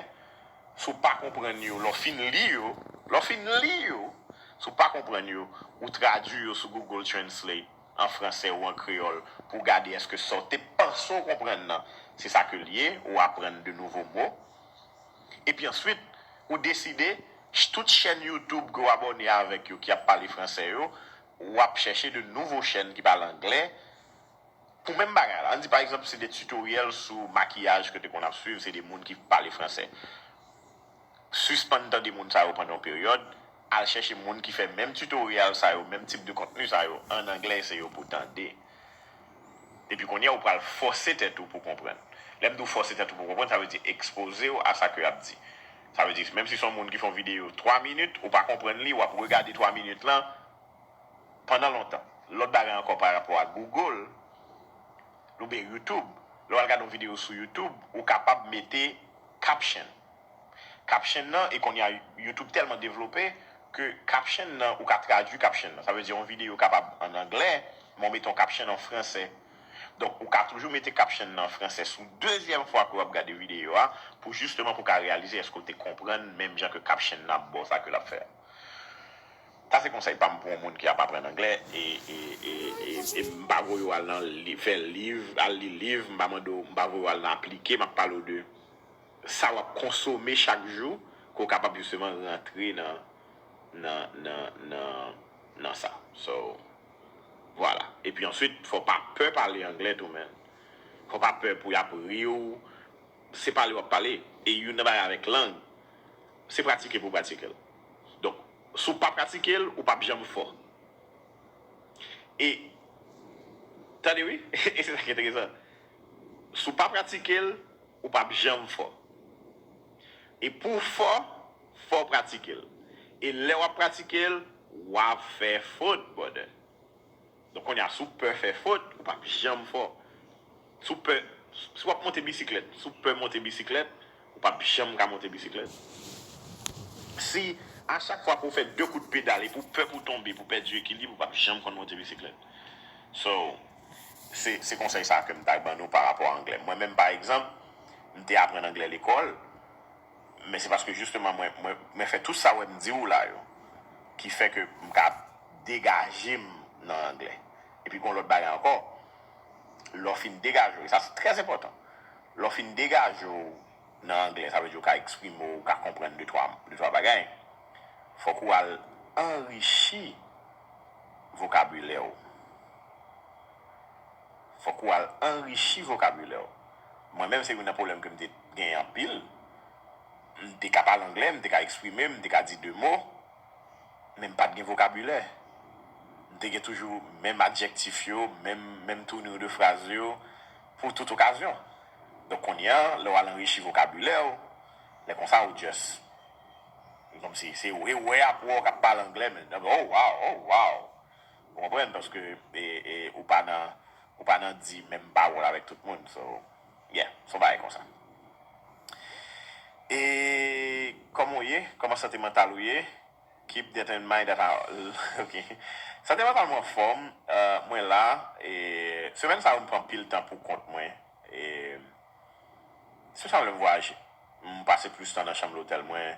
si w pa konprann yo, lè w fin li yo, lè w fin li yo, si w pa konprann yo, ou tradui yo sou Google Translate an fransè ou an kreyòl pou w gade èske sa w te panse w konprann nan, se sa ke l ye, ou aprann de nouvo mo. Epi answit, ou deside, ch-, tout chèn YouTube ke w abòne avèk yo ki ap pale fransè yo, w ap chèche de nouvo chèn ki pale anglè, Pou menm bagay la, ann di pa egzanp se de tutorial sou makiyaj ke w te konn ap swiv, se de moun ki pale fransè. Sispann tande moun sa yo pandan yon peryòd, al chèche moun ki fè menm tutorial sa yo, menm tip de kontni sa yo, an anglè, se yo pou tande. Epi kounye a, ou pral fòse tèt ou pou konprann. Lè m di w fòse tèt ou pou konprann, sa vle di ekspoze w a sa ke y ap di. Sa vle di, menm si se yon moun ki fè yon videyo twa minit, ou pa konprann li, w ap regade twa minit lan pandan lontan. Lòt bagay ankò pa rapò a Google, oubyen YouTube, lè w al gade yon videyo sou YouTube, ou kapab mete caption. Caption nan, e kounye a YouTube tèlman devlope ke caption nan, ou ka tradui caption nan. Sa vle di yon videyo kapab an anglè, men w mete yon caption an fransè. Donk, ou ka toujou mete caption nan an fransè sou dezyèm fwa ke w ap gade videyo a, pou jisteman pou w ka reyalize èske w te konprann menm jan ke caption nan ap ba w sa ke l ap fè a. Sa se konsèy pa m pou yon moun ki ap aprann anglè, e, e, e, e, e m pa voye w al nan li, fè liv, al li liv, m pa mande w, m pa voye w al nan aplike, m ap pale w de sa w ap konsome chak jou, ke w kapab jisteman rantre nan, nan, nan, nan, nan sa. So, vwala. Epi answit, fò w pa pè pale anglè tou, man. Fò w pa pè pou y ap ri w, se pale w ap pale. E youn nan bagay avèk lang, se pratike pou pratike l. Donk, si w pa pratike l, ou p ap janm fò. E, tande wi, e se sa ki enteresan. Si w pa pratike l, ou p ap janm fò. E pou w fò, fò w pratike l. E lè w ap pratike l, w ap fè fot, brother. Donk, kounye a, si w pè fè fot, ou p ap janm fò. Si w pè, si w ap monte bisiklèt, si w pè monte bisiklèt, ou p ap janm ka monte bisiklèt. Si a chak fwa pou w fè de kout pedal epi w pè pou w tonbe, pou w pèdi ekilib, ou p ap janm konn monte bisiklèt. So, se, se konsèy sa ke m ta ban nou pa rapò a anglè. Mwen menm, pa egzanp, m te aprann anglè lekòl, men se paske jisteman mwen, mwen, mwen fè tout sa w wè m di w la yo, ki fè ke m ka degaje m nan anglè. Epi gon lòt bagay ankò, lè w fin degaje w, e sa se trè enpòtan, lè w fin degaje w nan anglè, sa vle di w ka eksprime w, w ka konprann de twa, de twa bagay, fòk ou al anrichi vokabilè w. Fòk ou al anrichi vokabilè w. Mwen menm, se youn nan pwoblèm ke m te genyen anpil. M te ka pale anglè, m te ka eksprime m, m te ka di de mo, men m pa t gen vokabilè. M te gen toujou menm adjektif yo, menm, menm tournure de fraz yo, pou tout okazyon. Donk, kounye a, lè w al anrichi vokabilè w, lè konsa, ou just, kòmsi, se, e wè ap wè w k ap pale anglè, men, oh, wow, oh, wow. Ou konprann? Paske, e, e, ou pa nan, ou pa nan di menm pawòl avèk tout moun. So, yeah, se yon bagay konsa. E kòman w ye? Kòman sante mantal ou ye? Keep that in mind that I, ok. Sante mantal mwen anfòm, euh, mwen la, e semèn sa yo m pran pil tan pou kont mwen. E semèn sa yo m vwayaje. M pase plis tan nan chanm lotèl mwen,